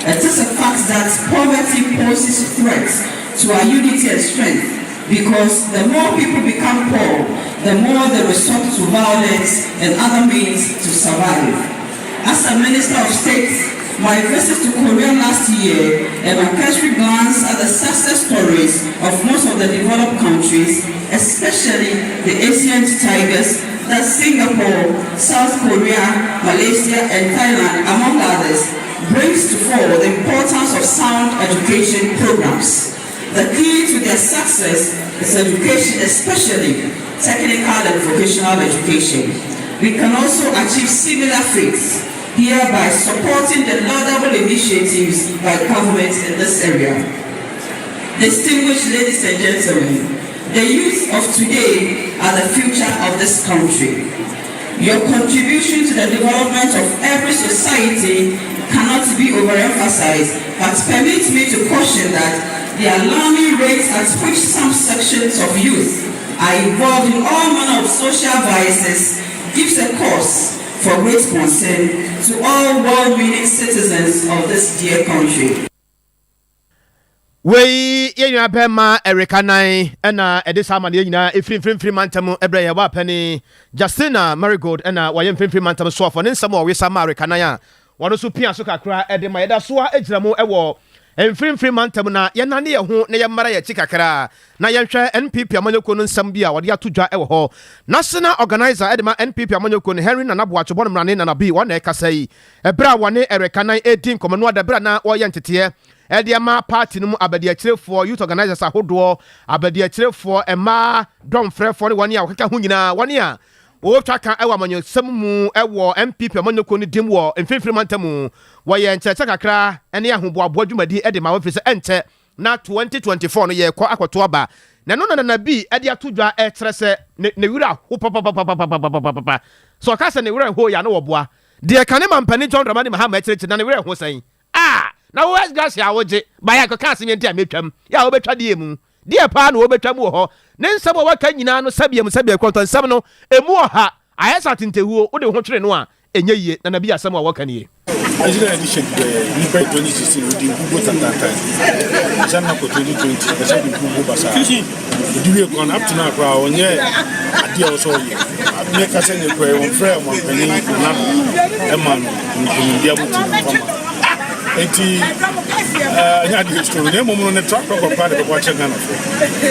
It is a fact that poverty poses threats to our unity and strength because the more people become poor, the more they resort to violence and other means to survive. As a Minister of State, my visit to Korea last year and my cursory glance at the success stories of most of the developed countries, especially the Asian tigers, that Singapore, South Korea, Malaysia, and Thailand, among others, brings to fore the importance of sound education programs. The key to their success is education, especially technical and vocational education. We can also achieve similar feats here by supporting the laudable initiatives by governments in this area. Distinguished ladies and gentlemen, the youth of today are the future of this country. Your contribution to the development of every society cannot be overemphasized, but permit me to caution that the alarming rates at which some sections of youth are involved in all manner of social vices gives a cause for great concern to all well-meaning citizens of this dear country. Wei yɛ nua bɛrima Eric Anan ɛna ɛde saa amaneɛ nyinaa ɛfiri mfimfini mantam ɛbrɛ yɛ wɔ apɛne Justina Marigold ɛna wɔyɛ mfimfini mantam soafoɔ ne nsɛm a ɔwesa ma Eric Anan a wɔn nso pia so kakra ɛde ma yɛda soa gyina mu ɛwɔ mfimfini mantam na yɛnane yɛn ho na yɛmmara yɛn akyi kakra na yɛnhwɛ NPP amanyɔkuo no nsɛm bi a wɔde ato dwa ɛwɔ hɔ. National Organizer ɛde ma NPP amanyɔkuo no Henry Nana Boakye Bɔnomrane Nana B wɔn na ɛkasa yi ɛberɛ a wɔne Eric Anan ɛredi nkɔmmɔ no ada berɛ a na wɔreyɛ nteteɛ de ama party no mu abadiakyirefoɔ, youth organisers ahodoɔ, abadiakyirefoɔ, mmaa dɔmfrɛfoɔ ne wɔn a wɔkeka ho nyinaa, wɔn a wɔtwa ka wɔ amanyɔsɛm mu wɔ NPP amanyɔkuo no dim wɔ mfimfini mantam mu. Wɔyɛ nkyerɛkyerɛ kakra ne ahoboaboa dwumadi de ma wɔn ɛfiri sɛ ɛnkyɛ na 2024 no yɛrekɔ akɔto aba. Na ɛno na Nana Bi de ato dwa kyerɛ sɛ ne ne werɛ aho papapapapapapapa. Sɛ ɔka sɛ ne werɛ ho yɛ a na wɔboa. Deɛ kane mampanin John Dramani Mahama akyerɛkyerɛ na ne werɛ ho sɛn? Ah! Na wo ex gratia a wogye baeɛ a kɔka asɛm yi nti a mɛtwam yɛ a wobɛtwa deɛ mu. Deɛ paa na wɔbɛtwa mu wɔ hɔ? Ne nsɛm a waka nyinaa no sɛbeɛ mu sɛbeɛ kɔntɔnsɛm no ɛmu ɔha ayɛ sɛ atentehuo, wode wo ho twere no a ɛnyɛ yie. Nana bi asɛm a wɔka nie. President edition bɛɛ nipa yi 2016 odi nkuguo tantantan ɛsan na kɔ 2020 ɛsɛ di nkuguo basaa odi wie kwan up to now koraa ɔnyɛ adeɛ a ɔsɛ ɔyɛ ne kasa ne kura wɔn frɛ wɔn panyin nana ɛma no nkunimdi abotire fama nti ɛnyɛ adeɛ story na mmom no ne track record paa de bɛkɔ akyerɛ Ghanafoɔ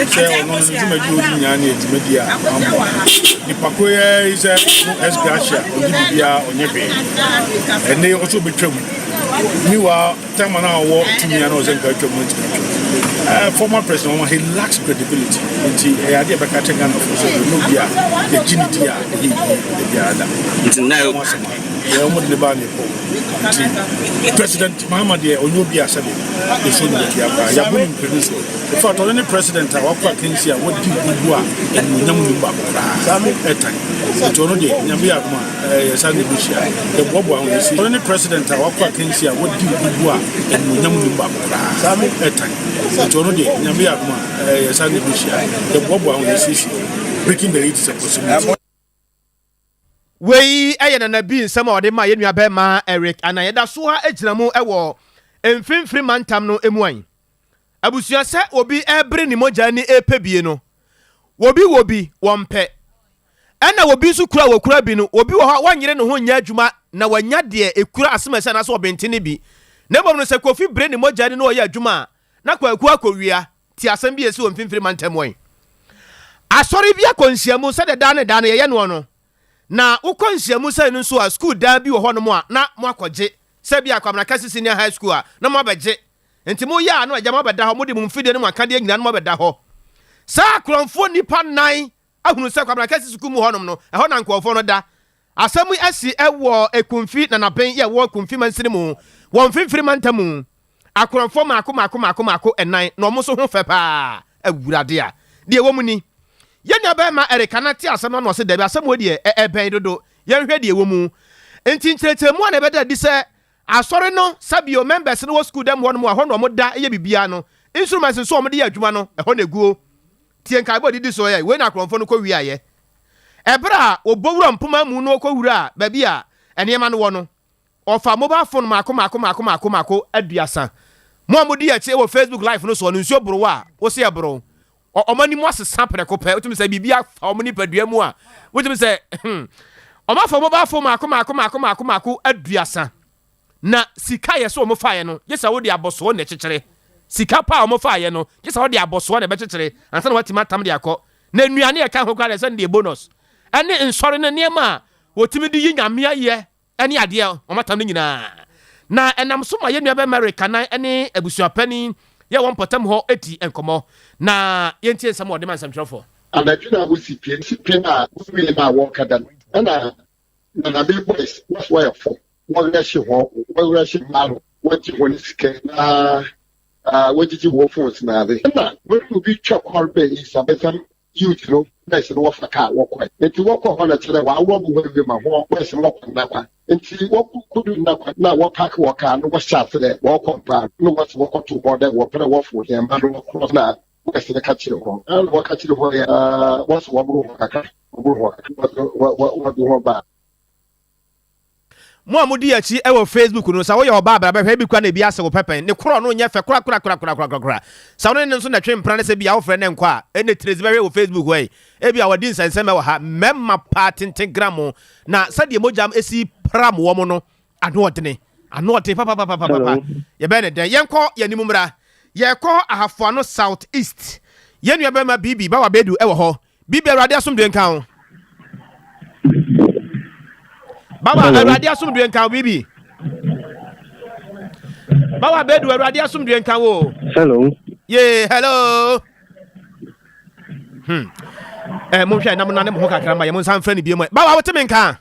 sɛ ɔno no ne dwumadi ɔdi nyinaa ne adwumadi a amboa nipa ko yɛ yi sɛ no S gratia ɔdi biribiara ɔnyɛ hwee ɛnɛ ɔsɛ ɔbɛtwa mu meanwhile time na ɔwɔ tumi a na ɔsɛ nka atwa mu ntumi atwa former president ɔma he lacks credibility nti ɛyɛ adeɛ bɛka kyerɛ Ghanafoɔ sɛ ɔno bi a yɛgye ne di a ɛyɛ yie da biara da nti na ɔmo asɛm a yɛ ɔmo de ne baa ne pɔ nti President Mahama deɛ ɔnyɛ obi a sɛde ɛsuo no baabi akora yɛabɔ no mprenu so. In fact, ɔno ne president a wakɔ akansi a wadi nkugu a animuonyam nim baako koraa ɛtan nti ɔno deɛ Nyame yɛ adom a yɛsa ne bɛhyia yɛboaboa ho yɛsi. Ɔno ne president a wakɔ akansi a wadi nkugu a animuonyam nim baako koraa ɛtan nti ɔno deɛ Nyame yɛ adom a yɛsa ne bɛhyia yɛboaboa ho yɛsiesie. Breaking the eight is a possibility. Wei yɛ Nana Bi nsɛm a ɔde maa yɛn nua bɛrima Eric Anan. Yɛda so ara gyina mu wɔ Mfimfini Mantam no mu an. Abusua sɛ obi rebere ne mogya ani repɛ bie no, obi wɔ bi, wɔmpɛ. Ɛna obi nso kura a wɔkura bi no, obi wɔ hɔ a wɔnyere ne ho nyɛ adwuma na wanya deɛ ɛkura asomasi anaasɛ ɔbente no bi. Na mmom no sɛ Kofi bere ne mogya ani na ɔyɛ adwuma a, na Kwaku akɔwia. Tie asɛm bi a ɛsi wɔ Mfimfini Mantam hɔ yi. Asɔre bi akɔ nhyiamu sɛdeɛ daa ne daa no yɛyɛ noɔ no. Na wokɔ nhyiamu sɛi no nso a, sukuu dan bi wɔ hɔnom a na moakɔgye. Sɛ ebia Kwabena Kɛse Senior High School a, na moabɛgye. Nti moyɛ a na agya moabɛda hɔ, mode mo mfidie ne mo akadeɛ nyinaa na moabɛda hɔ. Saa akorɔmfoɔ nnipa nnan ahunu sɛ Kwabena Kɛse Sukuu mu hɔnom no, ɛhɔ na nkurɔfoɔ no da. Asɛm yi asi wɔ Ekumfi Nanaben yɛ ɛwɔ Ekumfi mansini mu wɔ Mfimfini mantam mu. Akorɔmfoɔ mmaako mmaako mmaako mmaako nnan na wɔn nso ho fɛ paa. Awurade a! Deɛ ɛwɔ mu ni, yɛn nuabarima Eric Ana tee asɛm no ano ɔse, Dabi, asɛm wei deɛ ɛbɛn dodo. Yɛnhwɛ deɛ ɛwɔ mu. Nti nkyerɛkyerɛmu a na ɛbɛda adi sɛ asɔre no sɛbio members no wɔ sukuu dɛm hɔ nom a ɛhɔ na wɔda yɛ biribiara no, instruments nso a wɔde yɛ adwuma no, ɛhɔ na ɛguo. Tie nkaebɔ a ɛdidi soɔ yi, wei na akorɔmfoɔ no kɔwiaeɛ. Ɛberɛ a wɔbɔ wura mpoma mu na wɔkɔwuraa baabi a nneɛma no wɔ no, wɔfaa mobile phone mmaako mmaako mmaako mmaako mmaako aduasa. Mo a modi akyi wɔ Facebook live no soɔ no, nsuo boro wo a, wo se ɛboro wo. Wɔn anim asesa prɛko pɛ. Wotumi sɛ biribi afa wɔn nipadua mu a, wotumi sɛ hmm. Wɔafa mobile phone mmaako mmaako mmaako mmaako mmaako aduasa. Na sika a yɛsɛ wɔn faeɛ no, gye sɛ wode abɔsoɔ na ɛkyekyere. Sika pa a wɔn faeɛ no, gye sɛ wode abɔsoɔ na ɛbɛkyekyere ansa na woatumi atam de akɔ. Na nnuane a ɛka ho koraa deɛ, sɛ no deɛ bonus. Ɛne nsɔre no nneɛma a wɔtumi de yi Nyame ayɛ ne adeɛ, wɔn atam no nyinaa. Na ɛnam so ma yɛn nua bɛma Eric Kanan ne abusuapanin yɛ wɔn mpɔtam hɔ di nkɔmmɔ. Na yɛntie nsɛm a ɔde ma nsɛmtwerɛfoɔ. Anadwo na wosi pie, si pie na wowie na wɔka da no ɛna Nanabe boys wɔso wɔyɛ fo wɔwerɛhye hɔ wɔwerɛhye mmaa no wɔgye hɔn sika na wɔgyegye hɔn phones na adze. Nna hɔn mu bi twa kɔr bɛn Nsabɛsɛm youth no boys no wɔfa kaar wɔkɔe. Ntsi wɔkɔr hɔ no kyerɛ dɛ wɔaworɔbo hɔn ewie ma hɔn boys no wɔkɔ Nnakwa. Ntsi wɔkodur Nnakwa na wɔpaake hɔn kaar no wɔhyɛɛ ase dɛ wɔrokɔ mpoano na wɔse wɔkɔtoo hɔn dɛ wɔpɛ dɛ wɔfow hɛmba no wɔkɔ na boys no ka kyerɛɛ hɔn. Ana wɔka kyerɛɛ hɔn yɛ wɔse wɔbor hɔn kakra wɔbor hɔn kakra wɔdze hɔn baa. Mo a modi akyi wɔ Facebook no, sɛ woyɛ ɔbaa bra bɛhwɛ, ebi koraa na ebi ase wo pɛpɛn. Ne korɔ no nyɛ fɛ korakorakorakorakorakora. Sɛ wo ne no nso na ɛtwe mpena ne sɛ ebia wofrɛ no nkɔ a, ɛnna Tracy bɛhwɛ wɔ Facebook hɔ yi. Ebia wadi nsɛnsɛmɛ wɔ ha. Mmarima paa tenten gram na sɛdeɛ mogya si pram wɔn no, ano ɔdene. Ano ɔden papapapapapa. Yɛbɛyɛ ne dɛn? Yɛnkɔ yɛn anim mmra. Yɛrekɔ Ahafoano South East. Yɛn nuabarima Bibi Bawa Bedu wɔ hɔ. Bibi Awurade asomdwe nka wo. Bawa Awurade asomdwe nka wo Bibi. Bawa Bedu Awurade asomdwe nka wo. Hello. Yeah, hello. Eh, monhwɛ na monane mo ho kakra ma yɛ mo nsa mfrɛ no bio mu. Bawa wote me nka?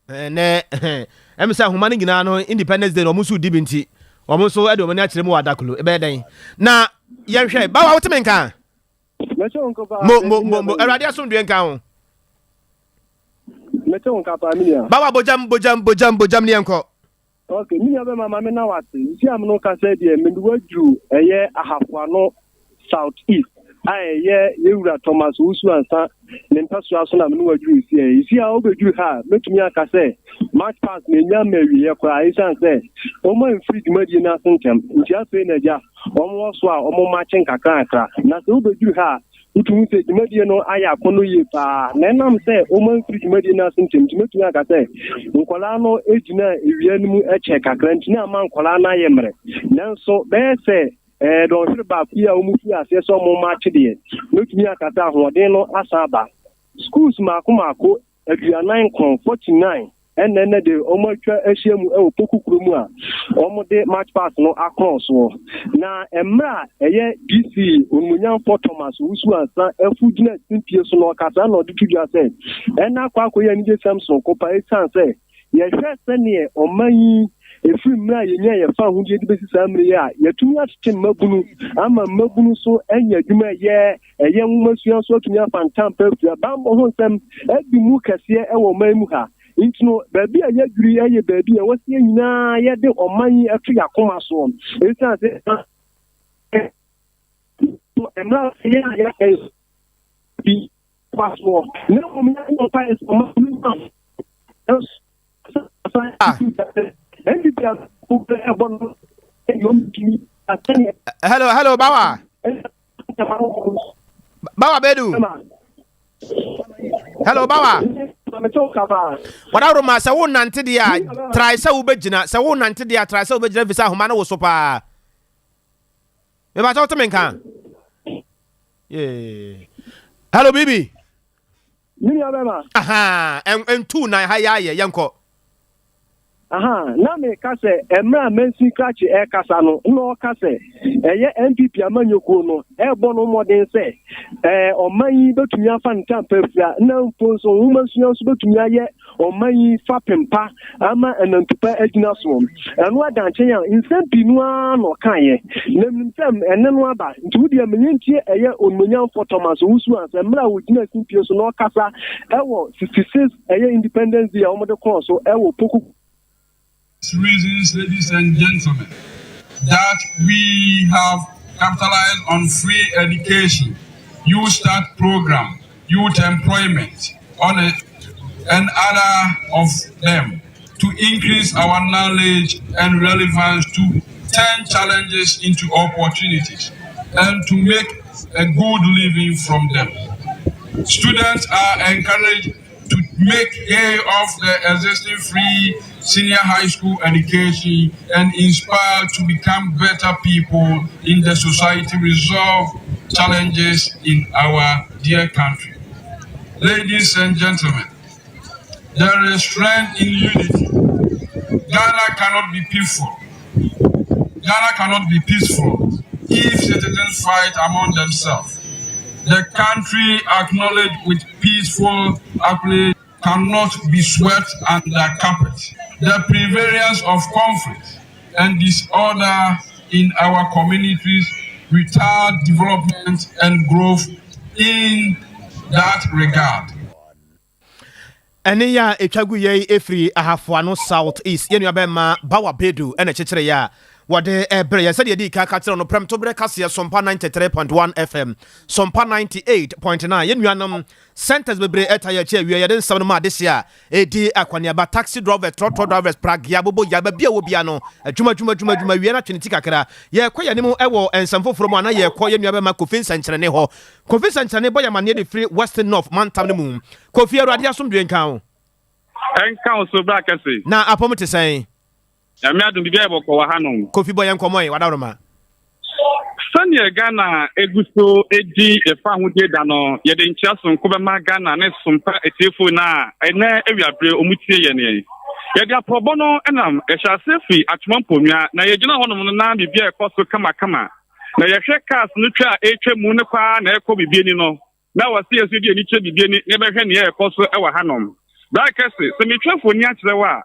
Ɛnɛ ɛm sɛ ahoma no nyinaa no Independence Day na wɔn nso di bi nti wɔn nso de wɔn ani akyerɛ mu wɔ adakolo ɛbɛyɛ dɛn na yɛnhwɛ bawa wote me nka mo mo mo mo Awurade asomdue nka ho bawa bogyam bogyam bogyam bogyam ne yɛnkɔ. Ok, me nua bɛma ma me na wase. Nsi a me no kasa deɛ me de waduru ɛyɛ Ahafoano South East a ɛyɛ yɛwura Thomas Owusu Ansa ne mpɛsoa so na me ne waduru nsi a. Nsi a wobɛduru ha a mɛtumi aka sɛ March past na ɛnya mma awieɛ koraa ɛsiane sɛ wɔn amfiri dwumadie no ase ntɛm nti afei na agya wɔn wɔ so a wɔn makye nkakrakra na sɛ wobɛduru ha a Wotumi hu sɛ dwumadie no ayɛ akɔnnɔ yie paa, na ɛnam sɛ wɔamfiri dwumadie no ase ntɛm nti, mɛtumi aka sɛ nkwadaa no gyinaa awia no mu kyɛɛ kakra nti na ama nkwadaa no ayɛ mmerɛ. Nanso bɛyɛ sɛ ɛɛ dɔnhwere baako yi a wɔfiri aseɛ sɛ wɔremakye deɛ, mɛtumi aka sɛ ahoɔden no asan aba. Schools mmaako mmaako 49, 49, ɛna ɛnɛ de wɔatwa ahyia mu wɔ Poku kuro mu a wɔde March Pass no akorɔn soɔ. Na mmerɛ a ɛyɛ DC Onimuonyamfoɔ Thomas Owusu Ansah afu gyina simpie so no ɔkasa na ɔde to dwa sɛ ɛna akɔ akɔyɛ anigyesɛm sononko pa ɛsiane sɛ yɛhwɛ sɛdeɛ ɔman yi ɛfiri mmerɛ a yɛnya yɛn fahodie de bɛsi saa mmerɛ yi a yɛatumi akyekye mmabunu ama mmabunu nso anya adwuma ɛyɛ Ɛyɛ nwomasua nso atumi afa ntampa afiri bammɔ ho nsɛm adi mu kɛseɛ wɔ ɔman mu ha. Nti no, baabi a yɛaduru yi yɛ baabi a ɛwɔ sɛ yɛn nyinaa yɛde ɔman yi to yɛn akoma soɔ. Ɛsiane sɛ mmerɛ a yɛn a yɛaka yi bi kwa soɔ, na mmom yɛabɔ mpaeɛ sɛ ɔman no ma Hello, hello, Bawa. Bawa Bedu. Hello, Bawa. Wadaworo ma sɛ wo nante deɛ a try sɛ wobɛgyina sɛ wo nante deɛ a try sɛ wobɛgyina fi sɛ ahoma no wo so paa. Mebakyɛ wote me nka. Yeah. Hello, Bibi. Me nua bɛma. Ahaa, ɛntu nan ha yɛ ayɛ, yɛnkɔ. Ahaa, na meka sɛ mmerɛ a Mansin Krakye ɛrekasa no, na ɔreka sɛ ɛyɛ NPP amanyɔkuo no ɛrebɔ no mmɔden sɛ ɛɛ ɔman yi bɛtumi afa ne ntampa afira, na mpo nso nwomasua nso bɛtumi ayɛ ɔman yi fapem pa ama anantupa agyina soɔ. Ɛno ada nkyɛn a, nsɛm pii no ara na ɔkaeɛ. Na menim sɛ ɛnne no aba, nti wo deɛ ma yɛntie ɛyɛ Onimuonyamfoɔ Thomas Owusu Ansah mmerɛ a ɔgyina simpie so na ɔkasa ɛwɔ 66 ɛyɛ Independence Day a wɔde kɔɔ so ɛwɔ Poku Reasons, ladies and gentlemen, that we have capitalized on free education, YouStart program, youth employment, on it, and other of them to increase our knowledge and relevance to turn challenges into opportunities and to make a good living from them. Students are encouraged to make hay of the existing free senior high school education and inspire to become better people in the society, resolve challenges in our dear country. Ladies and gentlemen, there is strength in unity. Ghana cannot be peaceful. Ghana cannot be peaceful if citizens fight among themselves. The country acknowledged with peaceful accolade cannot be swept under carpet. The prevalence of conflict and disorder in our communities retard development and growth in that regard. Ɛnne yi a ɛtwa gu yɛ yi firi Ahafoano South East. Yɛn nuabɛrima Bawa Bedu na ɛkyekyere yɛ a wɔde ɛbrɛ yɛn. Sɛdeɛ yɛdii kan ka kyerɛ no, prɛmtoberɛ kaseɛ Sompa 93.1 FM, Sompa 98.9. Yɛn nuanom centers bebree ɛta yɛn akyi awie. Yɛde nsɛm no ma adehye a ɛredi akɔneaba. Taxi drivers, trɔtrɔ drivers, pragea, bobo ya, baabi a wɔ bia no, adwuma, adwuma, adwuma, adwuma, wie no atwe ne ti kakra. Yɛrekɔ yɛn anim wɔ nsɛm foforɔ mu a na yɛrekɔ yɛn nuabɛrima Kofi Nsɛnkyerɛnne hɔ. Kofi Sɛnkyerɛnne bɔ yɛn amanneɛ de firi Western North mantam no mu. Kofi, Awurade asomdwoe nka wo. Ɛnka wo so, bra kɛse. Na apɔm te sɛn? Nyame adom, biribiara yɛ bɔkɔɔ wɔ hanom. Kofi, bɔ yɛn nkɔmmɔ ɛ, w'adaworoma. Sɛdeɛ Ghana gu so di yɛn fawohodie da no, yɛde nkyea sononko bɛma Ghana ne sompa atiefoɔ nyinaa a ɛnnɛ awiaberɛ wɔtie yɛn yi. Yɛde aprɔbɔ no nam, yɛhyɛ aseɛ firi Atwoma Mponua, na yɛgyina hɔnom no na biribiara rekɔ so kamakama. Na yɛhwɛ cars no twa a ɛretwa mu no kɔ ara na ɛrekɔ biribi ani no, na ɛwɔ sɛ yɛn nso yɛde yɛn ani kyerɛ biribi ani na yɛbɛhwɛ nea ɛrekɔ so wɔ hanom. Bra kɛse, sɛ metwa mfoni akyerɛ wo a,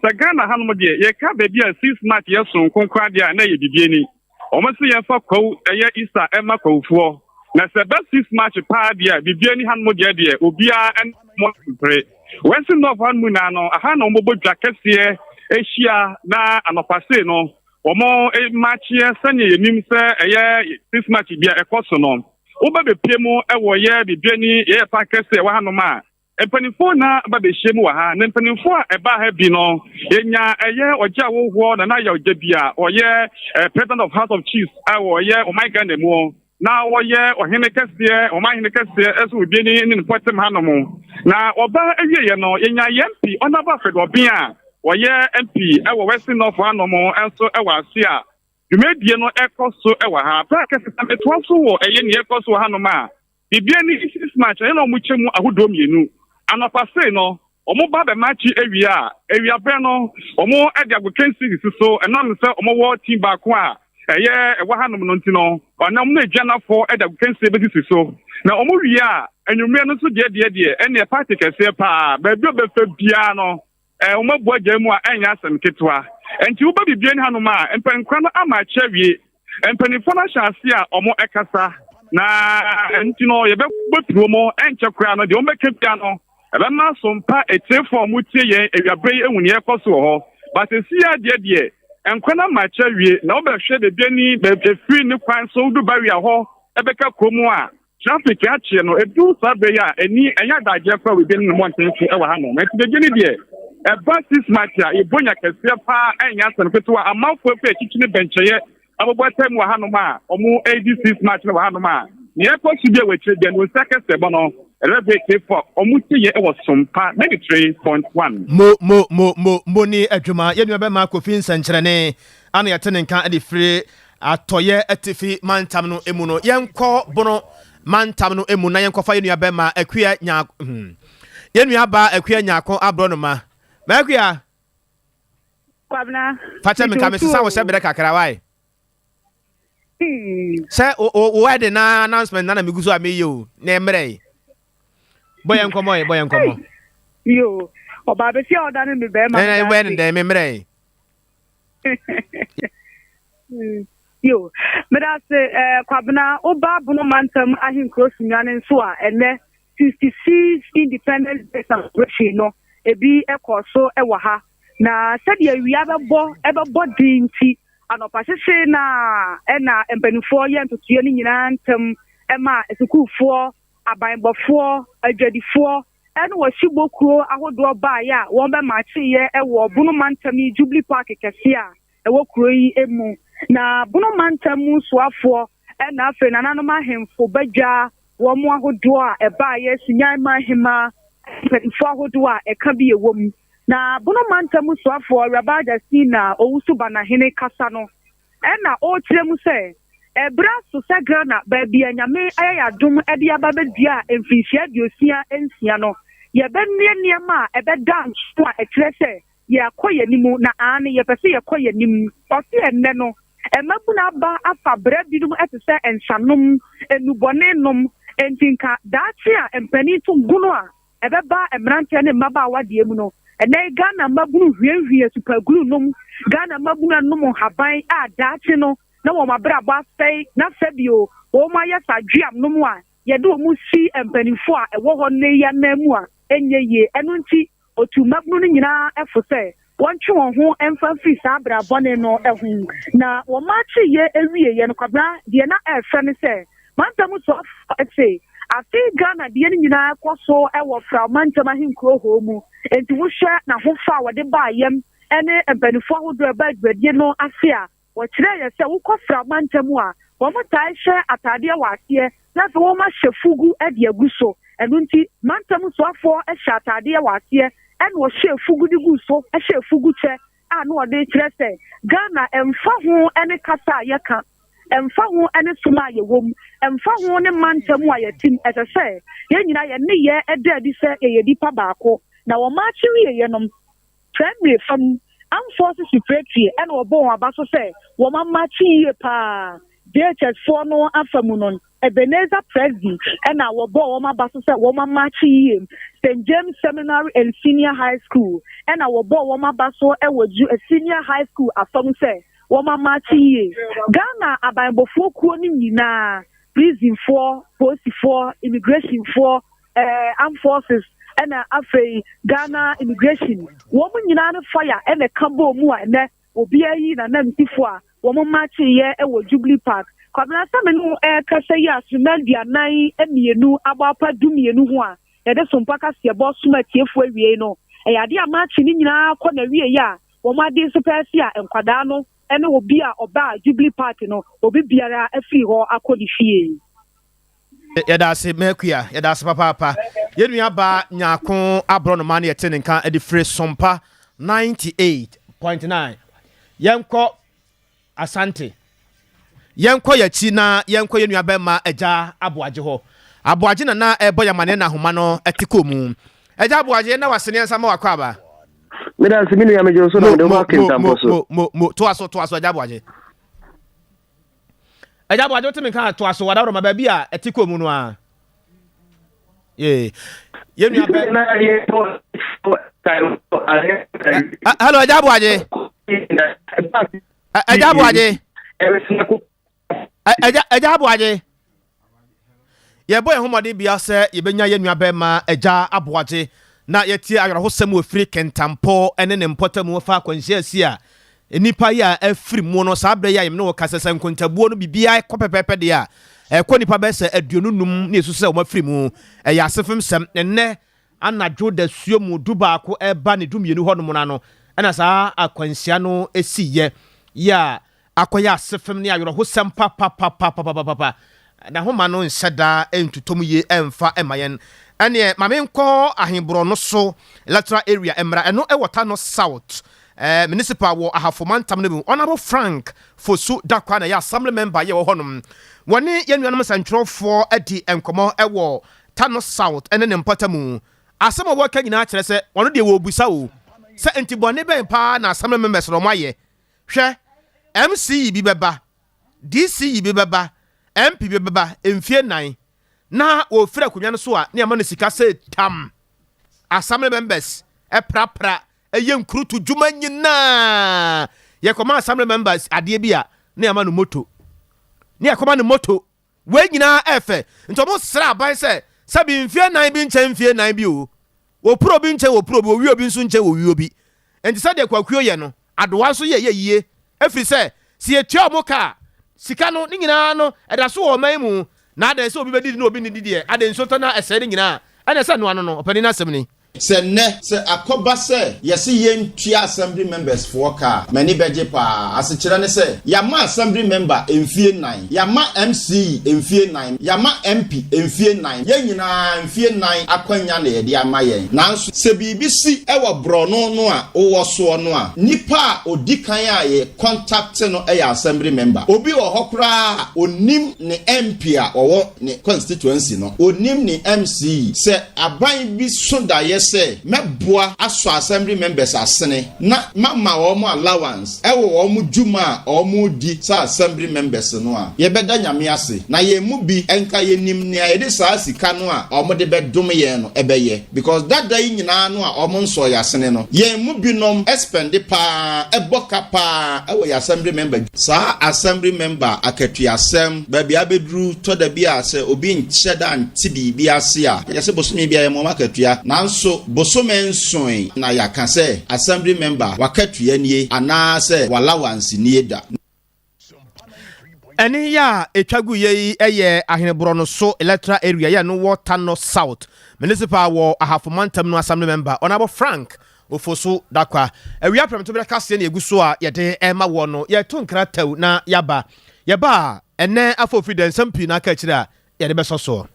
sɛ Ghana hanom deɛ, yɛka baabi a six March yɛ soronko koraa deɛ a, na ɛyɛ biribi ani. Wɔn se yɛmfa kwawu ɛyɛ Easter ɛma kwawufoɔ. Na sɛ ɛba six March paa deɛ a, biribi ani hanom deɛ deɛ, obiara ne mo mpere. Western North hanom nyinaa no, aha na wɔbɛbɔ dwa kɛseɛ. ahyia na anɔpa sei no wɔn makyeɛ sɛnea yɛnim sɛ ɛyɛ six March bi a ɛkɔ so no. Woba bɛpie mu wɔ yɛ Bibiani yɛyɛ park kɛse ɛwɔ hanom a, mpanimfoɔ na ba bɛhyia mu wɔ ha. Na mpanimfoɔ a ɛbaa ha bi no, yɛnya ɛyɛ ɔgye awohoɔ Nana Yɛ Ɔgya bi a ɔyɛ President of House of Chiefs a wɔyɛ ɔman Ghana mu na wɔyɛ ɔhene kɛseɛ, ɔman hene kɛseɛ ɛso Bibiani ne ne mpɔtam hanom. Na ɔba awieɛ no, yɛnya yɛn MP Honourable Alfred Ɔben a wɔyɛ MP ɛwɔ Western North hanom nso ɛwɔ ase a dwumadie no ɛkɔ so ɛwɔ ha. Bere a kɛse sɛ metoa so wɔ ɛyɛ nea ɛkɔ so wɔ hanom a, Bibiani six March ɛyɛ na wɔn kyɛ mu ahodoɔ mmienu. Anɔpa sei no, wɔn ba bɛmakye awia a, awiaberɛ no wɔn de agokansi sisi so. Ɛnam sɛ wɔn wɔ team baako a ɛyɛ ɛwɔ hanom no nti no, ɔnam no aduanafoɔ de agokansie bɛsisi so. Na wɔn wie a, anwummerɛ no nso deɛ deɛ deɛ ɛneɛ party kɛseɛ paa, baabi a ɔbɛfa biara no wɔn abu agya mu a ɛnyɛ asɛm ketewa. Nti woba Bibiani hanom a, mpɛnkora no ama akyi awie. Mpanimfoɔ no ahyɛ ase a wɔn ɛkasa na nti no yɛbɛbɔ piri wɔn ɛnkyɛ koraa no deɛ wɔn bɛka bia no ɛbɛma so mpa etiefoɔ a wɔtie yɛn awiaberɛ yi ehu nea ɛkɔ so wɔ hɔ. Basesi adeɛ deɛ nkwa no ama akyi awie na wobɛhwɛ Bibiani efiri ne kwan so wodu barrier hɔ ɛbɛka kurom a traffic akyeɛ no edu saa bere yi a ɛni ɛnyɛ adagyeɛ koraa wɔ Bibiani ne mmɔnten so ɛwɔ ha nom. Nti Bibiani deɛ ɛba six March a yɛbɔ nya kɛseɛ paa, ɛnyɛ asɛm ketewa. Amanfoɔ afiri akyikyi ne bɛnkyɛeɛ abobɔ atam wɔ hanom a wɔn redi six March no wɔ hanom a nea ɛkɔ so bi a wɔ akyire deɛ no nsa kɛseɛ bɔ no ɛrɛbɛ tiefo a wɔn ti yɛ ɛwɔ Sompa 93.1. Mo mo mo mo mo ni adwuma. Yɛn nua bɛma Kofi Nsɛnkyerɛnne ana yɛte ne nka de firi Atɔeɛ Atifi mantam no mu no. Yɛnkɔ Bono mantam no mu na yɛnkɔfa yɛn nua bɛma Akua Nyaako, yɛn nua baa Akua Nyaako Aborɔnoma. M'Akua. Kwabena. Fakyɛ me nka mesesa wo hyɛ berɛ kakra wae. Sɛ wo wedding na announcement na na megu so a meyɛ o na mmerɛ yi. Bɔ yɛn nkɔmmɔ yi, bɔ yɛn nkɔmmɔ. Yo, ɔbaa bɛsi a ɔda ne me bɛrima. Ɛna wɛ ne dɛn me mmerɛ yi. Yo, meda ase eh, Kwabena, woba Bono mantam ahenkuro Sunyani nso a ɛnɛ 66 Independence Day celebration no ebi kɔɔ so wɔ ha. Na sɛdeɛ awia bɛbɔ ɛbɛbɔ den nti, anɔpa hyehye na ɛna mpanimfoɔ yɛ ntotoeɛ no nyinaa ntɛm ma asukuufoɔ, abanbɔfoɔ, adwadifoɔ ɛne wɔhyebɔ kuo ahodoɔ baeɛ a wɔbɛmakyeeɛ wɔ Bono mantam yi Jubilee Park kɛseɛ a ɛwɔ kuro yi mu. Na Bono mantam mu soafoɔ ɛna afei nananom ahemfo badwa wɔn ahodoɔ a ɛbaeɛ, Sunyani Manhemaa, mpanimfoɔ ahodoɔ a ɛka bi ɛwɔ mu. Na Bono mantam mu soafoɔ Awuraba Justina Owusu Banahene kasa no, ɛna ɔrekyerɛ mu sɛ ɛberɛ aso sɛ Ghana baabi a Nyame ayɛ yɛn adom de aba abɛdua mfirinhyia 66 no, yɛbɛnoa nneɛma a ɛbɛda nso a ɛkyerɛ sɛ yɛakɔ yɛn anim, na aane, yɛpɛ sɛ yɛkɔ yɛn anim. Ɔse ɛnnɛ no, mmabunu aba afa bra binom te sɛ nsanom, nnubɔne nom, enti nka daakye a mpanin to gono a ɛbɛba mmeranteɛ ne mmabaawa deɛ mu no, ɛnnɛ yi Ghana mmabunu hwiehwie super glue nom, Ghana mmabunu anom nhaban a daakye no na wɔn abrabɔ asɛe, na sɛbio wɔn ayɛ sadweam nom a yɛde wɔn si mpanimfoɔ a ɛwɔ hɔ nnɛ yi ananmu a ɛnyɛ yie. Ɛno nti otu mmabunu no nyinaa fo sɛ wɔntwe wɔn ho mfa mfiri saa bra bɔne no ho. Na wɔmaakyeeɛ awieeɛ no, Kwabena, deɛ na ɛrefɛ ne sɛ mantam soafoɔ se afei Ghana deɛ no nyinaa kɔ so wɔ Frao mantam ahenkuro hɔ mu. Enti wohwɛ n'ahofa a wɔde baa yam ne mpanimfoɔ ahodoɔ a ɛbaa dwumadie no ase a, wɔkyerɛɛ yɛ sɛ wokɔ Frao mantam a, wɔtaa hyɛ ataadeɛ wɔ aseɛ na afei wɔahyɛ fugu de agu so. Ɛno nti, mantam soafoɔ hyɛ ataadeɛ wɔ aseɛ ɛna ɔhyɛɛ fugu de guu so, hyɛɛ fugu kyɛ a na ɔde kyerɛ sɛ Ghana ɛmfa ho ne kasa a yɛka, ɛmfa ho ne som a yɛwɔ mu, ɛmfa ho ne mantam a yɛte mu, ɛsɛ sɛ yɛn nyinaa yɛn nneyɛɛ da adi sɛ yɛyɛ nnipa baako. Na wɔmaakye wieeɛ no, Primary fam, Armed Forces Preparatory ɛna wɔbɔɔ wɔn aba so sɛ wɔn amakye yie paa. JHS foɔ no afa mu no, Ebenezer Presby ɛna wɔbɔɔ wɔn aba so sɛ wɔn amakye yie. St. James Seminary and Senior High School ɛna wɔbɔɔ wɔn aba so ɛwɔ Senior High School afa mu sɛ wɔn amakye yie. Ghana abanbɔfoɔ kuo no nyinaa, prisonfoɔ, polisifoɔ, immigrationfoɔ, armed forces, ɛna afei Ghana Immigration. Wɔn nyinaa no fire ɛna ɛka bɔɔ mu a ɛnɛ obiara yi n'ananmusifo a wɔn makyeeɛ wɔ Jubilee Park. Kwabena, sɛ me ne wo ɛrekasa yi a, srema 42 abɔ apa 12 ho a yɛde sompa kaseɛbɔ som atiefoɔ awiei no, ɛyɛ adeɛ a maakye ne nyinaa kɔ n'awieeɛ a wɔn ade nso pɛɛ se a nkwadaa no ne obi a ɔbaa Jubilee Park no, obi biara afiri hɔ akɔ ne fie. Yɛda ase Makua, yɛda ase papaapa. Yɛn nua baa Nyarko Aborɔnoma na yɛte ne nka de firi Sompa 98.9. Yɛnkɔ Asante. Yɛnkɔ yɛn akyi na yɛnkɔ yɛn nua bɛrima Agya Aboagye hɔ. Aboagye na na ɛrebɔ yɛn amaneɛ na ahoma no te kɔɔ mu. Agya Aboagye, yɛnna wo ase na yɛnsan ma w'akɔ aba. Meda ase me nua, megye wo so na mede wo ba Kintampo so. Mo, mo, mo, toa so, toa so, Agya Aboagye. Agya Aboagye, wote me nka a, toa so, wadaworoma, baabi a ɛte kɔɔ mu no ara. Yee. Yɛn nua bɛ. Hello, Agya Aboagye. Agya Aboagye. Agya Agya Aboagye. Yɛbɔ yɛn ho mmɔden bia sɛ yɛbɛnya yɛn nua bɛrima Agya Aboagye na yɛtie awerɛhosɛm wɔ firi Kɛntampɔ ne ne mpɔtamu fa akwanhyia asi a nnipa yi a afiri mu no saa berɛ yi a yɛne wo kasa sɛ nkontabuo no biribiara kɔ pɛpɛɛpɛ deɛ a ɛkɔ nnipa bɛyɛ sɛ 25 ne ɛsu sɛ wɔn afiri mu. Ɛyɛ asefem sɛm. Ɛnnɛ anadwo dasuo mu 11 ɛreba ne 12 hɔnom no ano ɛna saa akwanhyia no siiɛ yi a akɔyɛ asefem ne awerɛhosɛm papapapapapapa. N'ahoma no nhyɛ da ntotɔ mu yie ɛmfa mma yɛn. Ɛneɛ ma menkɔ Ahenborɔ no so electoral area mmra, ɛno ɛwɔ Tano South Municipal wɔ Ahafo mantam no mu. Honourable Frank Fosu Dakwah na ɛyɛ Assembly member yɛ wɔ hɔnom. Wɔne yɛn nuanom nsɛntwerɛfoɔ adi nkɔmmɔ wɔ Tano South ne ne mpɔtamu. Asɛm a wɔreka nyinaa kyerɛ sɛ wɔn deɛ wɔrebisa o, sɛ nti bɔne bɛn paa na Assembly members no wɔayɛ? Hwɛ, MC yi bi bɛba, DC yi bi bɛba, MP bi bɛba mfie nnan na wɔfiri akonnwa no so a ne ama no sika sɛ tam. Assembly members prapra yɛ nkurutu dwuma nyinaa. Yɛkɔma assembly members adeɛ bi a ne ama no moto. Ne yɛkɔma no moto. Wei nyinaa ɛfɛ. Nti ɔmo srɛ aban sɛ sɛbi mfie nnan bi nkyɛn mfie nnan bi o. Wɔpuro bi nkyɛn wɔpuro bi, wɔwie obi nso nkyɛn wɔwie obi. Nti sɛdeɛ Kwakuo yɛ no, Adowa nso yɛ yɛ yie. Ɛfiri sɛ, sɛ yɛtua ɔmo ka a, sika no ne nyinaa no ɛda so wɔ ɔman yi mu. Na adɛn sɛ obi bɛdidi na obi nnidi deɛ, adɛn nsuo tɔ na ɛsɛe ne nyinaa a, ɛneɛ sɛ ɛnoa no no, ɔpanin no asɛm ni. Sɛ nnɛ, sɛ akɔba sɛ yɛse yɛntua Assembly members foɔ ka a, m'ani bɛgye paa. Asekyerɛ ne sɛ, yɛama Assembly member mfie nnan, yɛama MCE mfie nnan, yɛama MP mfie nnan, yɛn nyinaa mfie nnan akwanya na yɛde ama yɛn. Nanso sɛ biribi si wɔ borɔno no a wowɔ soɔ no a, nipa a ɔdi kan a yɛ contacte no yɛ Assembly member. Obi wɔ hɔ koraa a ɔnnim ne MP a ɔwɔ ne constituency no, ɔnnim ne MCE. Sɛ aban bi so daeɛ sɛ mɛboa asɔ assembly members asene na mama wɔn allowance wɔ wɔn dwuma a wɔredi sɛ assembly members no a, yɛbɛda Nyame ase. Na yɛn mu bi nka yɛnim nea yɛde saa sika no a wɔde bɛdom yɛn no bɛyɛ. Because dada yi nyinaa no a wɔn nsɔɔ yɛn asene no, yɛn mu binom spɛnde paa, bɔ ka paa wɔ yɛn assembly member. Saa assembly member akatuasɛm, baabi a abɛduru, tɔ da bi a sɛ obi nkyɛ da nte biribi ase a, yɛse bosome biara yɛma wɔn akatua. Nanso bosome nsoe na yɛaka sɛ assembly member w'akatua nie anaasɛ w'allowance nie da. Ɛne yɛ a ɛtwa gu yɛ yi yɛ Ahene Borɔno so Electoral Area yɛ no wɔ Tano South Municipal wɔ Ahafo Mantam no Assembly Member Honourable Frank Ofosu Dakwa. Awia prɛmtoberɛ kaseɛ na ɛgu so a yɛde rema woɔ no. Yɛreto nkra tɛw na yɛaba. Yɛba a, ɛnnɛ afoofi dɛ nsɛm pii na aka akyire a yɛde bɛsɔ soɔ.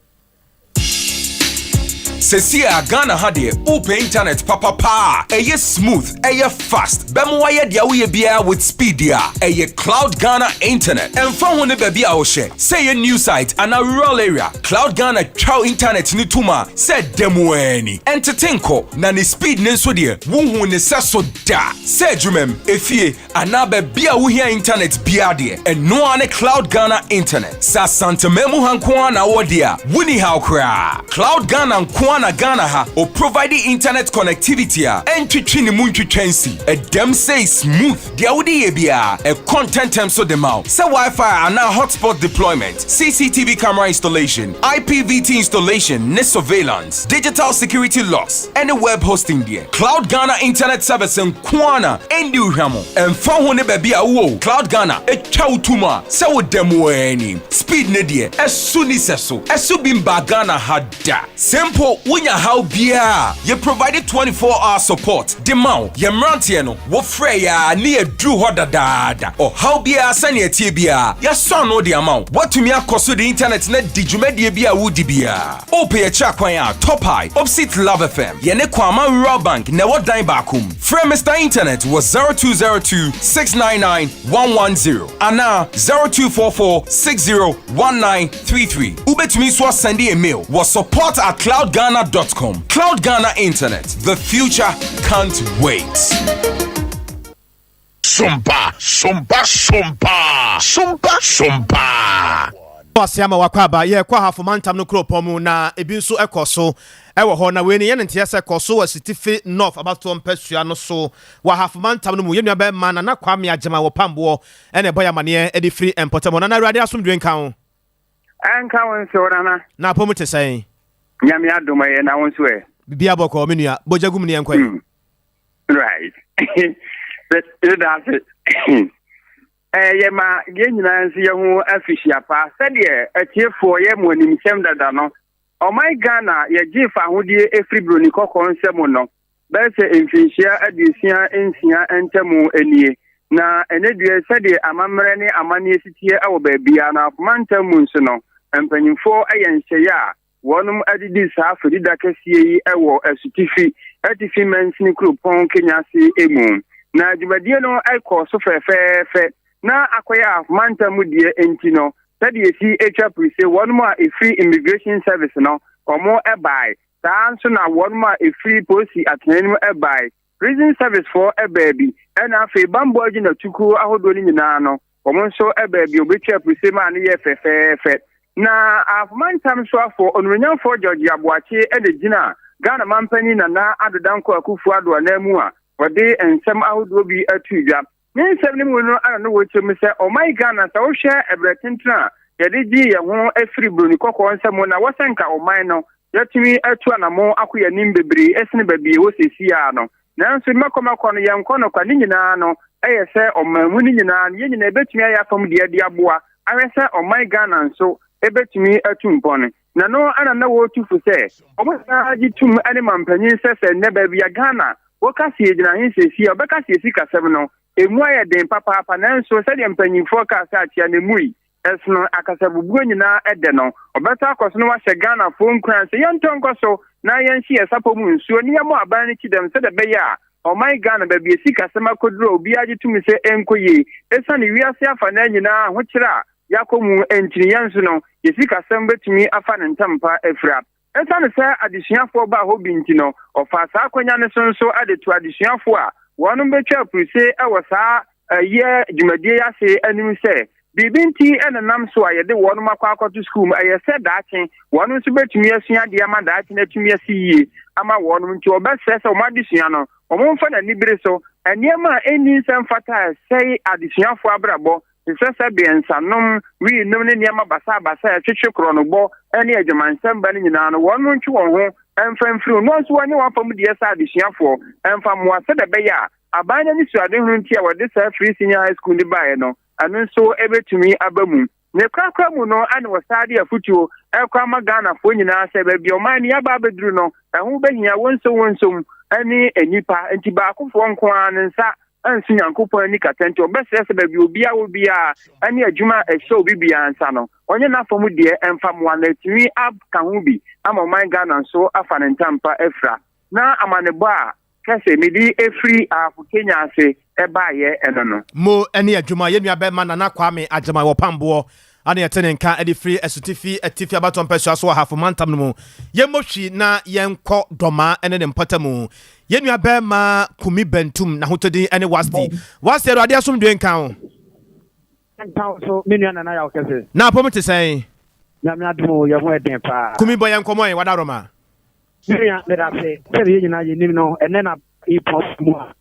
Sesie a Ghana ha deɛ wopɛ internet papa paa a ɛyɛ smooth, ɛyɛ fast, bɛma wayɛ deɛ woyɛ biara with speed deɛ a, ɛyɛ Cloud Ghana Internet. Ɛmfa ho ne baabi a wohyɛ, sɛ ɛyɛ new site anaa rural area, Cloud Ghana twa wo internet no tom a sɛ da mu ara ni. Ɛntete nkɔ, na ne speed no nso deɛ wonhuu ne sɛso da. Sɛ adwumam, efie, anaa baabi a wohia internet biara deɛ, ɛno ara ne Cloud Ghana Internet. Sɛ Asanteman mu ha nko ara na wowɔ deɛ a, wonni haw koraa. Cloud Ghana nko ara. ara na Ghana ha ɔprovide internet connectivity a ɛntwetwe ne mu ntwitwa nsi. Ɛdɛm sei smooth. Deɛ wode yɛ biara, ɛkɔ ntɛntɛm so de ma wo. Sɛ Wi-Fi anaa hotspot deployment, CCTV camera installation, IPVT installation ne surveillance, digital security locks, ɛne web hosting deɛ, Cloud Ghana Internet Service nko ara na ɛnni wo hwammɔ. Ɛmfa ho ne baabi a wowɔ o, Cloud Ghana twa wo tom a sɛ woda mu ara ni. Speed no deɛ, ɛso nni sɛso. Ɛso bi mbaa Ghana ha da. Sɛ mpo wonya haw biara a, yɛ provide 24 hour support de ma wo. Yɛn mmeranteɛ no, wofrɛ yɛ a ne yɛduru hɔ dadaada. Ɔhaw biara sɛnea ɛteɛ biara, yɛasɔ ano de ama wo. Woatumi akɔ so de internet no adi dwumadie bi a woredi biara. Wopɛ yɛn akyiri akwan a, Top High, opposite Love FM. Yɛne Kwama Rural Bank na ɛwɔ dan baako mu. Frɛ Mister Internet wɔ 0202 699 110 anaa 0244 60 1933. Wobɛtumi nso asɛnde yɛn mail wɔ support at cloudghana dot com. Cloud Ghana Internet, the future can't wait. Sompa, sompa, sompa, sompa, sompa. Ase ama wakɔ aba yɛkɔ Ahafo mantam no kuropɔn mu na ebi nso kɔ so wɔ hɔ na wei no yɛ ne nteɛ sɛ kɔ so wɔ Asutifi North abatoɔ mpasua no so wɔ Ahafo mantam no mu. Yɛn nua bɛrima Nana Kwame Agyemang wɔ Pamboɔ na ɛbɔ yɛn amaneɛ de firi mpɔtam hɔ. Nana Awurade asomdwoe nka wo. Ɛnka wo nso Nana. Na apɔmu te sɛn? Nyame adom ɛyɛ na wo nso ɛ? Biribiara bɔkɔɔ me nua. Bɔ gya gu mu na yɛnkɔ ɛ. Right. Meda ase. Ɛyɛ ma yɛn nyinaa nso yɛ ho afihyia pa. Sɛdeɛ atiefoɔ yɛ mo animsɛm dada no, ɔman Ghana yɛgyee fahodie ɛfiri Broni Kɔkɔɔ nsam no, bɛyɛ sɛ mfinhyia 66 ntamu nie. Na ɛnɛ dua yi, sɛdeɛ amammerɛ ne amanneɛ si teɛ wɔ baabiara no, Afoma ntam mu nso no, mpanyimfoɔ yɛ nhyɛeɛ a wɔnom de di saa fadida kɛseɛ yi wɔ Asutifi Atifi Mansini kuropɔn Kenyase mu. Na dwumadie no kɔɔ so fɛfɛɛfɛ. Na akɔyɛ a mantam mu deɛ nti no, sɛdeɛ ɛsi twa pirise, wɔnom a ɛfiri Immigration Service no, wɔn bae. Saa ara nso na wɔnom a ɛfiri Polisi atenaeɛ no mu bae. Prison Service foɔ baa bi, ɛna afei bammɔ agyinatukuo ahodoɔ no nyinaa no, Wɔn nso baa bi a wɔbɛtwaa apuse maa no yɛɛ fɛfɛɛfɛ. Na Ahoma Ntam Soafoɔ, Onuonyamfoɔ George Aboakye na ɛgyina Ghana Manpanin Nana Addo Dankwa Akuffo Addo ananmu a ɔde nsɛm ahodoɔ bi too dwa. Ne nsɛm no mu no na na wɔkyerɛ mu sɛ ɔman Ghana sɛ wohwɛ ɛberɛ tentene a yɛde gyee yɛn ho firii buroni kɔkɔɔ nsa mu na wɔ sɛ nka ɔman no yɛatumi atu anamɔn akɔ yɛn anim bebree sene baabi yɛwɔ seesei ara no. Nanso mɛkɔmɛkɔ no, yɛnkɔ no kwa. Ne nyinaa no, ɛyɛ sɛ ɔman mu no nyinaa no, yɛn nyinaa yɛbɛtumi ayɛ afam deɛ de aboa ahwɛ sɛ ɔman Ghana nso bɛtumi atu mpɔn. Na no na na wɔretu fo sɛ wɔn nyinaa gye tom ne mampanyin sɛ sɛ nnɛ baabi a Ghana wɔka sɛ yɛgyina he seesei a, wɔbɛka sɛ yɛn sikasɛm no, ɛmu ayɛ den papaapa. Nanso sɛdeɛ mpanyinfoɔ kaa sɛ akyea no ɛmui, Ɛsono akasabubuo nyinaa dɛ no, ɔbɛtɔ akɔ so na wahyɛ Ghanafoɔ nkuran sɛ yɛntɔ nkɔ so na yɛnhye yɛn sapɔ mu nsuo ne yɛmmɔ aban no kyidɛm sɛdeɛ ɛbɛyɛ a ɔman Ghana baabi a sikasɛm akɔduru a obiara gye tom sɛ ɛnkɔ yie ɛsiane wiase afanaa nyinaa ahokyerɛ a yɛakɔ mu nti no yɛn nso no yɛn sikasɛm bɛtumi afa ne ntampa afira. Esiane sɛ adesuafoɔ baa hɔ bi nti no, ɔfaa saa akwanya no so nso de too adesuafoɔ a wɔnom bɛtwa apuruse wɔ saa ɛyɛ dwumadie yi ase anim sɛ, biribi nti na nam so a yɛde wɔnom akɔ akɔto sukuu mu, ɛyɛ sɛ daakye wɔnom nso bɛtumi asua adeɛ ama daakye no atumi asi yie ama wɔnom nti ɔbɛsrɛ sɛ wɔn adesua no wɔn mfa no anibere so, nneɛma a ɛnni nsɛ mfata a ɛsɛe adesuafoɔ abrabɔ te sɛ sɛdeɛ nsanom, wii nom ne nneɛma basabasa a ɛtwetwe korɔnobɔ ne adwamansɛm ba no nyinaa no, wɔnom ntwe wɔn ho mfa mfiri ho, na wɔn nso wɔnyɛ wɔn afa mu deɛ sɛ adesuafoɔ mfa mmoa sɛdeɛ ɛbɛyɛ a aban no anisoadehunu nti a wɔde saa Free Senior High School no baeɛ no, ɛno nso ɛbɛtumi aba mu. Ne korakora mu no, ɛna wɔsan de afotuo ɛrekɔ ama Ghanafoɔ nyinaa sɛ baabi a ɔman no yɛaba abɛduru no, ɛho bɛhia wonso wonsom ne nnipa, nti baakofoɔ nko ara ne nsa ansi Nyankopɔn ani kata nti, ɔbɛsrɛ sɛ baabi obiara wɔ biara ne adwuma a ɛhyɛ obi biara nsa no, ɔnyɛ n'afa mu deɛ mfa mmoa na atumi aka ho bi ama ɔman Ghana nso afa ne ntampa afira. Na amanebɔ a kɛse mede firi Ahafo Kenya ase baeɛ ɛno no. Mo ne adwuma, yɛn nua bɛrima Nana Kwame Agyemang wɔ Pamboɔ a na yɛte ne nka de firi Asutifi Atifi Abatoɔ Mpasua so wɔ Ahafo Mantam no mu. Yɛmmɔ hwi na yɛnkɔ Dɔmaa ne ne mpɔtamu. Yɛn nua bɛrima Kumi Bantum, n'ahotɔdin ne Wasti. Wasti, Awurade asomdwoe nka wo. Nka wo so, me nua Nana Yaw Kɛse. Na apɔm te sɛn? Nyame adom o, yɛn ho yɛ den paa. Kumi, bɔ yɛn nkɔmmɔ ɛ, w'adaworoma. Me nua, meda ase. Sɛdeɛ yɛn nyinaa yɛnim no, ɛnnɛ na yɛpɔn mu a,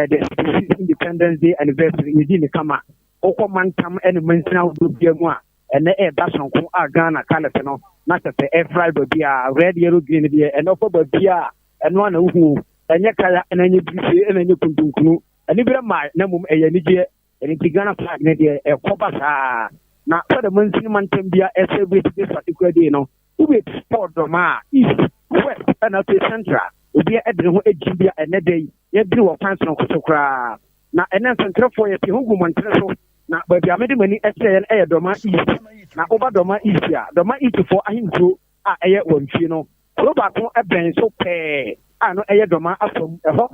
the 66th Independence Day anniversary, yɛdi ne kama. Wokɔ mantam ne mansini ahodoɔ biara mu a, ɛnnɛ ɛreba sononko a Ghana colours no, na kyerɛ sɛ ɛfly baabiara. Red, yellow, green no deɛ, ɛnnɛ wokɔ baabiara a, ɛno ara na wohu o. Ɛnyɛ kaya, ɛna ɛnyɛ birisie, ɛna ɛnyɛ kuntunkunu. Aniberɛ mmae, na mmom ɛyɛ anigyeɛ. Ɛno nti Ghana flag no deɛ, ɛkɔ ba saa. Na sɛdeɛ mansini mantam biara ɛcelebrate this particular day no, Wobɛtu kɔɔ Dɔmaa, East, West ɛna afei Central. Obiara de ne ho gyim bi a ɛnnɛ da yi yɛduru wɔ kwan sononko so koraa. Na ɛnnɛ nsɛntwerɛfoɔ yɛte ho gu mmɔntene so. Na baabi a mede m'ani kyerɛeɛ no yɛ Dɔmaa East. Na woba Dɔmaa East a, Dɔmaa Eastfoɔ ahenkuro a ɛyɛ Wamfie no, kuro baako bɛn so pɛɛ a ɛno yɛ Dɔmaa Afam. Ɛhɔ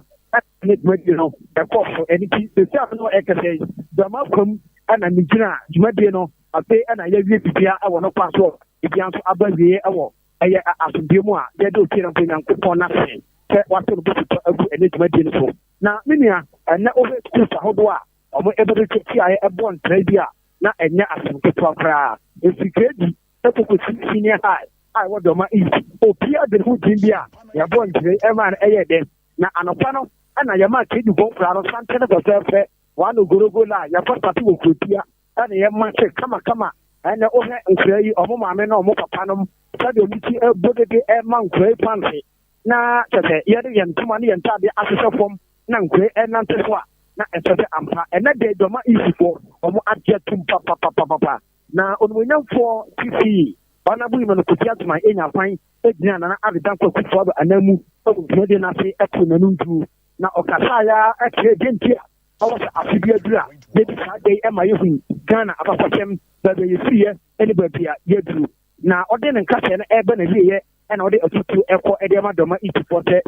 na dwumadie no ɛkɔɔ so. Ɛno nti seesei a me ne wo rekasa yi, Dɔmaa Afam na megyina dwumadie no afei na yɛawie biribiara wɔ no kwan so. Biribiara nso aba awieɛ wɔ ɛyɛ asomdwoeɛ mu a yɛde Otumfoɔ Nyankopɔn no ase sɛ wato no bosotɔ agu ɛnɛ dwumadie no so. Na me nua, ɛnnɛ wohwɛ schools ahodoɔ a wɔn ɛbɛbɛtwa tiaeɛ ɛbɔ ntrae bi a na ɛnyɛ asɛm ketewa koraa. Ɛfiri KG ɛkɔ kɔsi senior high a ɛwɔ Dɔma East, obiara de ne ho gyim bi a yɛbɔ ntrae ɛmaa no ɛyɛɛ dɛ. Na anɔpa no ɛna yɛmaa KG foɔ nkoraa no santene fɛfɛɛfɛ, wɔn ogorogo la yɛkɔ starte wɔ kurotia ɛna yɛma kyɛ kamakama. Ɛnɛ wohwɛ nkwadaa yi, wɔn maame ne wɔn papa nom sɛdeɛ wɔn ti bɔ dede ma nkwadaa yi panse na kyɛ sɛ yɛde yɛn ntoma ne yɛn ntaadeɛ ahyehyɛ fam na nkwadaa yi ɛnante so a na ɛsɛ sɛ ampa ɛnɛ deɛ dɔma isifoɔ wɔn agye atum papapapapa na onimonyamfoɔ sisi ɔnabo yi ma no Kofi Agyeman enya kwan gyina Nana Addo Dankwa Akufo-Addo ananmu wɔ dwumadie no ase ɛto n'anum tuo na ɔkasaeɛ ara kyerɛɛ deɛ nti a Ɔwɔ sɛ afe bi aduru a yɛdi saa da yi ma yɛhu Ghana abakɔsɛm, baabi a yɛfiriiɛ ne baabi a yɛaduru. Na ɔde ne nkasɛɛ no reba n'awieeɛ na ɔde afotuo rekɔ de ama Dɔma Eastfoɔ sɛ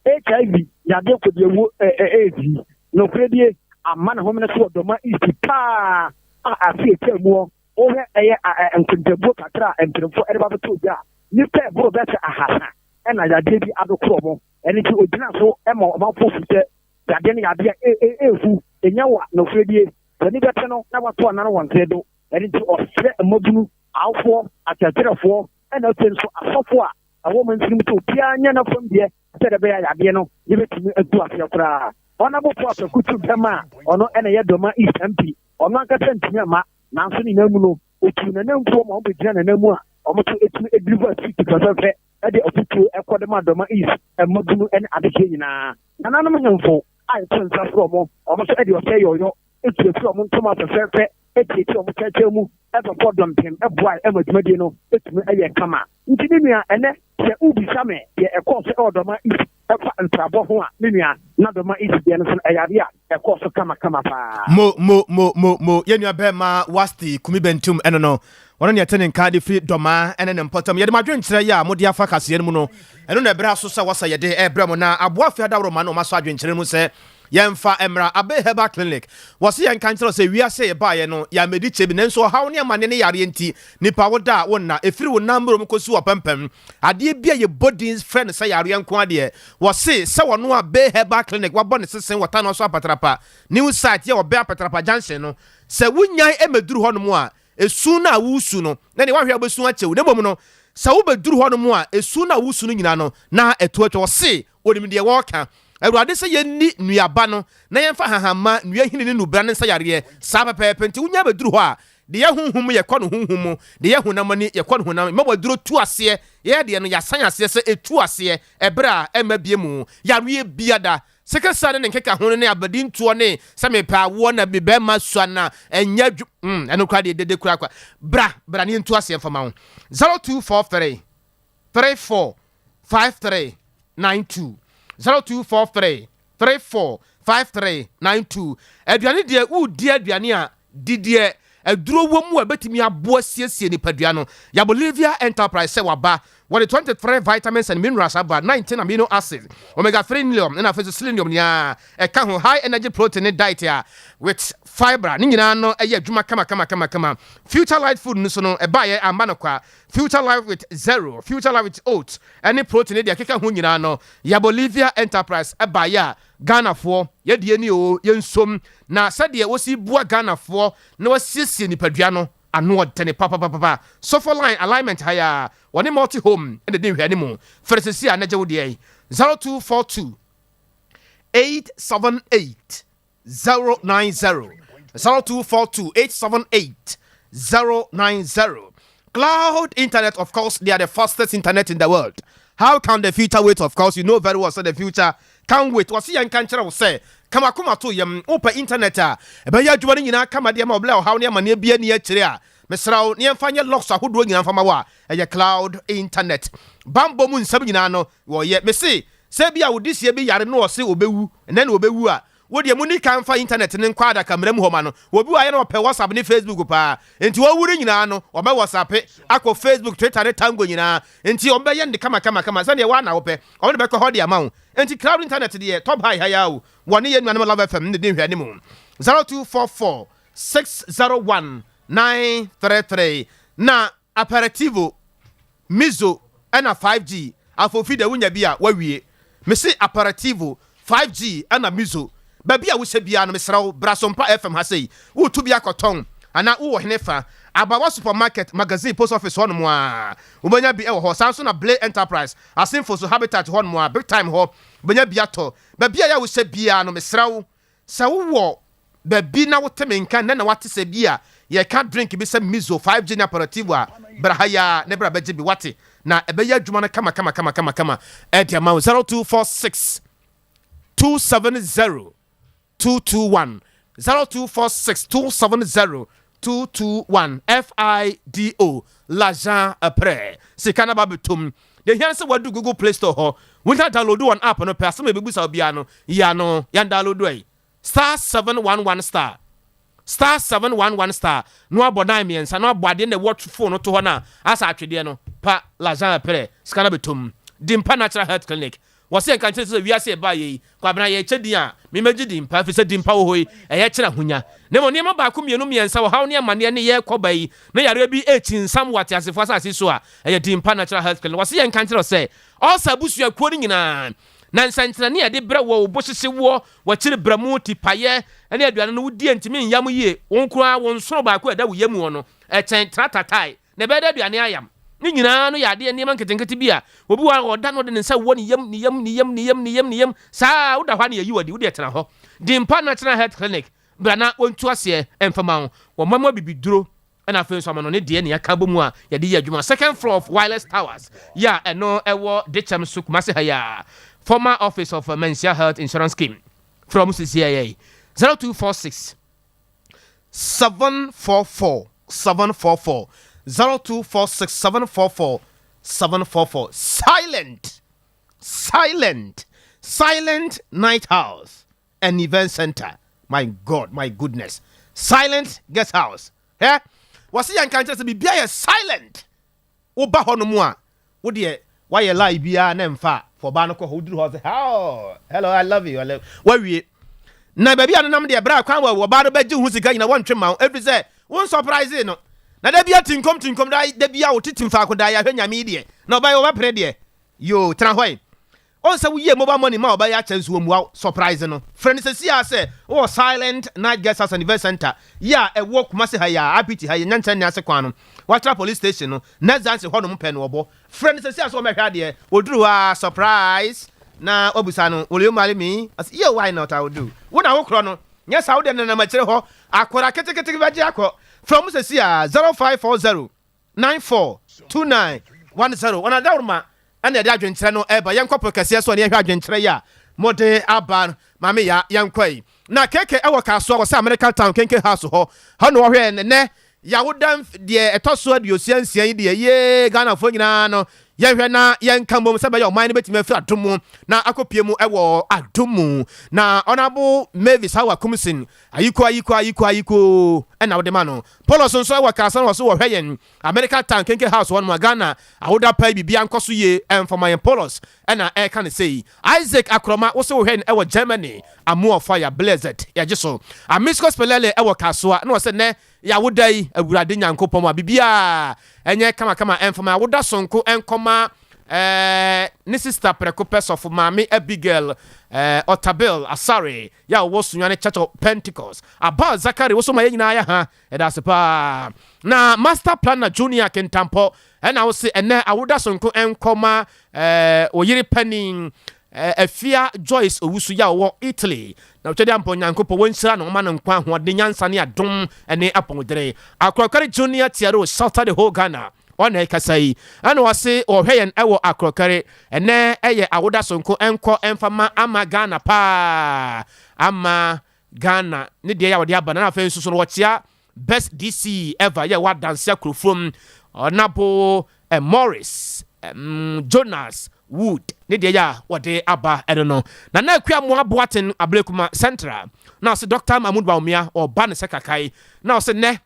HIV yadeɛ kɔdiawuo AIDS yi, nokorɛdie amma ne homene so wɔ Dɔma East paa a afe a ɛtwaa muɔ wohwɛ ɛyɛ nkontabuo kakra a mpanimfoɔ de ba bɛtoo dwa a, nnipa a ɛboro bɛyɛ sɛ ahasa na yadeɛ bi adokorɔ wɔn. Ɛno nti ɔgyina so ma ɔmanfoɔ hu sɛ Yadeɛ no yɛ adeɛ a ɛɛhu, ɛnya wo a, nokorɛ die, w'ani bɛte no na woato anan wɔ ntere do. Ɛno nti ɔsrɛ mmabunu, awofoɔ, akyerɛkyerɛfoɔ, ɛna afei nso asɔfoɔ a ɛwɔ mansini mu sɛ obiara nyɛ n'afam deɛ sɛdeɛ ɛbɛyɛ a yadeɛ no yɛbɛtumi atu aseɛ koraa. Honourable Paul Kwaku Twum-Bɛmma a ɔno na ɛyɛ Doma East MP, ɔno ankasa ntumi amma, nanso ne nyinaa mu no, ɔtuu n'ananmufoɔ ma wɔbɛgyina n'ananmu a wɔn nso tumi deliver speech fɛfɛɛfɛ de afotuo kɔ de ma Doma East mmabunu ne adehyeɛ nyinaa. Nananom nhemfo a yɛto nsa frɛ wɔn, wɔn nso de ɔsɛe yɔyɔ tuatua wɔn ntoma fɛfɛɛfɛ tiatia wɔn kyɛkyɛ mu bɛbɔ dɔmpem boae ma dwumadie no tumi yɛɛ kama. Nti me nua, ɛnnɛ sɛ wobisa me deɛ ɛkɔɔ so wɔ Dɔma East ɛfa nsrabɔ ho a, me nua, na Dɔma East deɛ no nso no ɛyɛ adeɛ a ɛkɔɔ so kamakama paa. Mo mo mo mo mo yɛn nua bɛɛma Wasti Kumi Bentum ɛno no ɔno ne yɛte ne nka de firi Dɔmaa ɛne ne mpɔtam yɛde mo adwenkyerɛ yi a mode afa kaseɛ no mu no ɛno na ɛberɛ aso sɛ wɔsɛ yɛde ɛrebrɛ mo na aboa afei adaworoma na wɔasɔ adwenkyerɛ no mu sɛ yɛmfa mmra Abbey Herbal Clinic wɔse yɛnka nkyerɛ wo sɛ wiase a yɛbaeɛ no yɛammɛdi kyɛ bi nanso ɔhaw ne amanneɛ ne yareɛ nti nipa woda a wonna ɛfiri wo nan mmrom kɔsi w'apampam adeɛ bi a yɛbɔ din frɛ no sɛ yareɛ nko ara deɛ wɔse sɛ wɔno Abbey Herbal Clinic wabɔ ne sesen wɔ Tanoa so Apatrapa New Site yɛ ɔbɛn Apatrapa Junction no sɛ wonyan mmɛduru hɔnom a Esu no a woresu no, na nea woahwɛ a wobɛsu akyɛ wo, na mmom no, sɛ wobɛduru hɔnom a, esu no a woresu no nyinaa no, na ɛto atwa. Ɔse, Ɔnim deɛ wɔreka. Awurade sɛ yɛnni nnuaba no, na yɛmfa nhahamma, nnua nhini ne nnubena no nsa yareɛ. Saa pɛpɛɛpɛ. Nti wonya bɛduru hɔ a, deɛ yɛ honhom mu, yɛkɔ no honhom mu, deɛ yɛ honam ani, yɛkɔ no honam. Mma w'aduro tu aseɛ. Yɛn deɛ no, yɛasan aseɛ sɛ ɛtu aseɛ ɛberɛ a ɛmma bie mu. Yareɛ biada. Sekesa ne ne nkekaho no ne abadintoɔ ne sɛ mepɛ awoɔ na me bɛrima sua na ɛnyɛ adwu mm ɛno koraa deɛ dede koraa kwa bra bra ne yɛntu aseɛ mfa ma wo 0243 34 53 92 0243 34 53 92 aduane deɛ wodi aduane a di deɛ aduro wɔ mu a ɛbɛtumi aboa siesie nipadua no. Yɛabɔ Livia Enterprise sɛ waba. Wɔde 23 vitamins and minerals aba, 19 amino acids, omega 3 nilium ɛna afei nso selenium nyinaa ɛka ho, high energy protein ne diet a with fibre ne nyinaa no ɛyɛ adwuma kama kama kama kama. Future Light Food no nso no ɛbaeɛ amma no kwa. Future Life with Zero, Future Life with Oats ɛne protein ne deɛ ɛkeka ho nyinaa no yɛabɔ Livia Enterprise ɛbaeɛ a Ghanafoɔ yɛdeɛ ni oo yɛnsom na sɛdeɛ wɔsi boa Ghanafoɔ na wɔasiesie nipadua no. Ano ɔdene papapapa. Sofo line alignment ha yi ara, wɔne Multi Home na ɛdi nhwɛanimu. Frɛ seesei ara na gye wo deɛ yi, 0242 878 090, 0242 878 090. Cloud internet, of course, they are the fastest internet in the world. How can the future wait? Of course, you know very well, so the future can't wait. Wɔsi yɛn nka nkyerɛ wo sɛ, kama koma to yam, wopɛ internet a, ɛbɛyɛ adwuma no nyinaa kama deɛ ma ɔbla ɔhaw ne amanneɛ bi ani akyire a, mesrɛ wo, ne yɛmfa nyɛ locks ahodoɔ nyinaa mfa ma wo a, ɛyɛ cloud internet. Bambɔ mu nsɛm nyinaa no, wɔyɛ. Mese, sɛ bi a wo dehyia bi yare na ɔse ɔbɛwu, ɛnɛ na ɔbɛwu a, wo deɛ monni kan mfa internet no nkɔ adakamena mu hɔ ma no. Obi wɔ ha yɛ na ɔpɛ WhatsApp ne Facebook paa. Enti ɔwu no nyinaa no, ɔbɛ WhatsAppe akɔ Facebook, Twitter ne Tango nyinaa. Enti wɔbɛyɛ no de kama kama kama sɛdeɛ wo ara na wopɛ. Wɔde bɛkɔ hɔ de ama wo. Enti cloud internet deɛ, top high ha yi ara o. Wɔne yɛn nuanom Love FM no di nhwɛanimu. 0244 601 933 Na Aperitivo, Mizo ɛna 5G afofi deɛ wonya bi a wawie. Mese Aperitivo, 5G ɛna Mizo. Baabi a wohyɛ biara no mesrɛ wo bra Sompa FM ha sei. Woretu bi akɔtɔn anaa wowɔ hene fa? Abawa Supermarket, Magazine, Post Office hɔnom a wobɛnya bi wɔ hɔ. Saa nso na Blay Enterprise, Asenfoso, Habitat hɔnom a, Big Time hɔ wobɛnya bi atɔ. Baabi a yɛ a wohyɛ biara no mesrɛ wo Sɛ wowɔ baabi na wote me nka nnɛ na woate sɛ bi a yɛreka drink bi sɛ Mizo, 5G ne Aperitivo a, bra ha yi ara na bra bɛgye bi, woate? Na ɛbɛyɛ adwuma no kama kama kama kama kama de ama wo. 0246 270 221 0246 270 221 FIDO L'argent prêt Sika no aba abɛtom. Deɛ ɛhia ne sɛ woadu Google Play Store hɔ, wonya download wɔn app no pɛ, asɛm a ɛbɛbusa wo biara no, yi ano, yɛn download ɛ. Star 711 star, star 711 star, na wabɔ nine mmiɛnsa, na wabɔ adeɛ na ɛwɔ phone no to hɔ no a, asɛ atwedeɛ no, pa l'argent prêt, sika no abɛtom. Dimpa Natural Health Clinic, Wɔse yɛnka nkyerɛ sɛ wiase a ɛbaeɛ yi, Kwabena yɛrekyɛ din a, me mɛgye din pa, ɛfiri sɛ din pa wɔ hɔ yi, ɛyɛ kyerɛ ahonya. Na mmom nneɛma baako, mmienu, mmiɛnsa, ɔhaw ne amaneɛ ne yɛrekɔ ba yi, na yareɛ bi rekyinsan wɔ ateasefoɔ asase so a, ɛyɛ din pa Natural Health Clinic. Wɔse yɛnka nkyerɛ wo sɛ, ulcer abusuakuo no nyinaa, na nsɛnkyerɛnne a ɛde brɛ wɔ wo bo hyehye woɔ, w'akyiri brɛmo, tipaeɛ, ne aduane no wodi a ɛntumi nyam yie, wo nko ara wo nsono baako a ɛda wo yam hɔ no, ɛkyɛn tratatae. Na ɛbɛyɛ dɛ aduane ayam. Ne nyinaa no yɛ adeɛ nneɛma nketenkete bi a obi wɔ hɔ a ɔda na ɔde ne nsa wɔ ne yam, ne yam, ne yam, ne yam, ne yam, ne yam saa ara woda hɔ a na yɛyi wo adi, wo deɛ tena hɔ. Dimpa National Health Clinic, bra na wɔntu aseɛ mfa ma wo. Wɔma mu abibiduro ɛna afei nso amanɔne deɛ na yɛaka abɔ mu a yɛde yɛ adwuma. Second floor of Wireless Towers yi a ɛno ɛwɔ Dekyɛm so Kumasi ha yi a, former office of Manhyia Health Insurance Scheme. Frɛ wɔn seesei yi 0246. 744 744 0246 744 744 Silent Silent Silent Night House and Event Center my God my goodness Silent Guest House hɛ wɔsi yɛn nka nkyerɛ sɛ biribi ayɛ silent. Woba hɔ nom a, wo deɛ woayɛ lie biara na ɛmfa a, fa ɔbaa no kɔ hɔ, woduru hɔ sɛ oh hello I love you, I love you, woawie. Na baabi a nenam deɛ berɛ a kwan wɔ ɔbaa no bɛgye wo ho sika nyina wɔntwe mma wo ɛfiri sɛ wo nsɔpraise no. Na da biara tinkom tinkom da da biara wo tetem faako daa yɛahwɛ nyame yi deɛ na ɔbaa yi wɔbɛpene deɛ yoo tena hɔ yi. Ɔn sɛ woyie mobile money ma ɔbaa yi akyɛ nso wɔmmua wo, surprise no. Frɛ no sɛsi ara sɛ wowɔ Silent Night Guest House and Event Centre yi a ɛwɔ Kumasi ha yi a, IPT ha yi, Nyankyerɛ Nne ase kwan no, Watra Police Station no, Next Junction hɔ nom pɛ na wɔbɔ. Frɛ no sɛsi ara sɛ ɔmmɛhwɛ adeɛ. Ɔduru hɔ a, surprise! Na wabisa no, Will you marry me? Ɔse, Yeah, why not, I will do. Wo na wokorɔ no, nyɛ saa wo deɛ nenam akyire hɔ, akwadaa ketekete bɛgye akɔ. Frɛ wɔn sɛsi ara, 0540. 94 29 10 Wɔn adaworoma na yɛde adwenkyerɛ no reba. Yɛnkɔ po kɛseɛ so na yɛnhwɛ adwenkyerɛ yi a mode aba no. Maame Yaa, yɛnkɔ yi. Na KK wɔ Kasoa wɔ sɛ American Town Kenke House hɔ. Hɔ na wɔhwɛ yɛn nnɛ. Yawoda deɛ ɛtɔ so 66 yi deɛ, yee, Ghanafoɔ nyinaa no, yɛnhwɛ na yɛnka mmom sɛ ɛbɛyɛ ɔman no bɛtumi afiri adom mu na akɔpie mu wɔ adom mu. Na Honourable Mavis Hawa Kumsin Ayiko ayiko ayiko ayiko ɛna wode ma no. Polos nso ɛwɔ Kaasa na ɔso wɔhwɛ yɛn America town Kenke house hɔ nom a Ghana awoda pa yi biribiara nkɔ so yie ɛmfa ma yɛn Polos ɛna ɛka no sei. Isaac Akoroma wose wohwɛ yɛn ɛwɔ Germany Amoɔ fire blessed yɛgye so. Amisco Spelele ɛwɔ Kasoa na ɔsɛ nɛ yɛawoda yi Awurade Nyankopɔn ma biribiara ɛnyɛ kama kama ɛmfa ma awoda sonko ɛnkɔma. Ne sister prɛko pɛ sɔfo maame Abigail Otabil Asare yɛ a ɔwɔ Sunyani Church of Pentecost. Abal Zakari wo so ma yɛn nyinaa yɛ ha. Yɛda ase paa. Na Master Planner Junior Kintampɔ ɛna wo se ɛnɛ awoda sonko ɛnkɔ ma wo yere panin Afia Joyce Owusu yɛ a ɔwɔ Italy. Na otwa de ampa Onyankopɔn wɔnhyira no ɔma no nkwa ahoɔden nyansa ne adom ne apɔmuden. Akorɔkare Junior Tiaro Shelter the whole Ghana. Ɔna ɛkasa yi ɛna ɔse ɔhwɛ yɛn ɛwɔ Akorɔkare. Ɛnɛ ɛyɛ awoda sonko ɛnkɔ ɛmfa ma ama Ghana paa ama Ghana ne deɛ yɛ a wɔde aba no na afei nso so no wɔkyea Best DC ever yɛ wɔ adanse akurofuom Ɔnabo Morris Jonas Wood ne deɛ yɛ a wɔde aba ɛno no. Nana Akua Amoah Boateng Ablekuma Central na ɔse Doctor Mahmood Bawumia ɔba ne sɛ kakae na ɔse nnɛ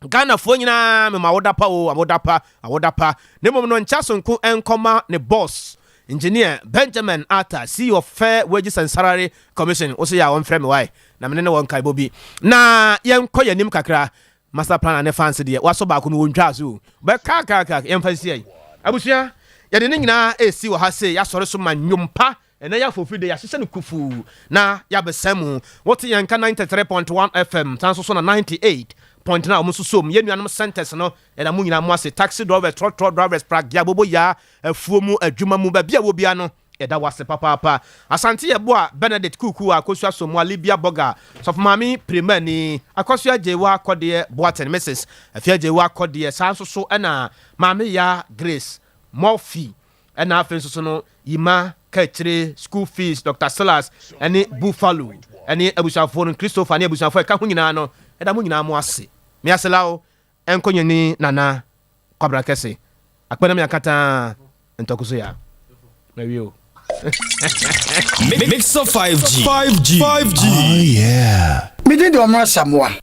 Ghanafoɔ nyinaa mema awoda pa oo, awoda pa, awoda pa. Na mmom no nkyɛ sonko nkɔma ne boss, Engineer Benjamin Arthur, CEO of Fair Wages and Salary Commission. Wo se yɛ a wɔmfrɛ me wae, na mene ne wɔ nkaebɔ bi. Na yɛnkɔ yɛn anim kakra. Master Planner ne fans deɛ, wasɔ baako no wɔntwaa so o. Bɛkaakaakaak, yɛmfa nsi ayi. Abusua, yɛde ne nyinaa resi wɔ ha sei, yɛasɔre so ma nnwom pa. Ɛnnɛ yɛ afofiri de, yɛahyehyɛ no kufuu na yɛabɛsa mu. Wote yɛn nka 93.1 FM, san nso so na 98.9 wɔn nso som. Yɛn nuanom centers no, yɛda mo nyinaa mo ase. Taxi drivers, trɔtrɔ drivers, pragya, boboyaa, afuo mu, adwuma mu, baabi a wɔ biara no, yɛda wo ase papaapa. Asante Yeboah, Benedict Kuku, Akosua Somoa, Libya Boga, Sɔfo Maame Pirimani, Akosua Agyeiwaa Kɔdeɛ Boateng, Mrs. Afia Agyeiwaa Kɔdeɛ, saa nso so na Maame Yaa Grace Murphy, Ɛna afei nso so no Yima, Kaakyire, School Fees, Doctor Silas ɛne Buffalo ɛne abusuafoɔ no, Christopher ne abusuafoɔ a ɛka ho nyinaa no, yɛda mo nyinaa mo ase. Me Aselawo Nkonyeni Nana Kwabena Kɛse, Akpɛnam Yakataa Ntɔkoso Ya. Mawie o. Mixer 5G. 5G. 5G. Oh yeah. Me din de Ɔmra Samoa.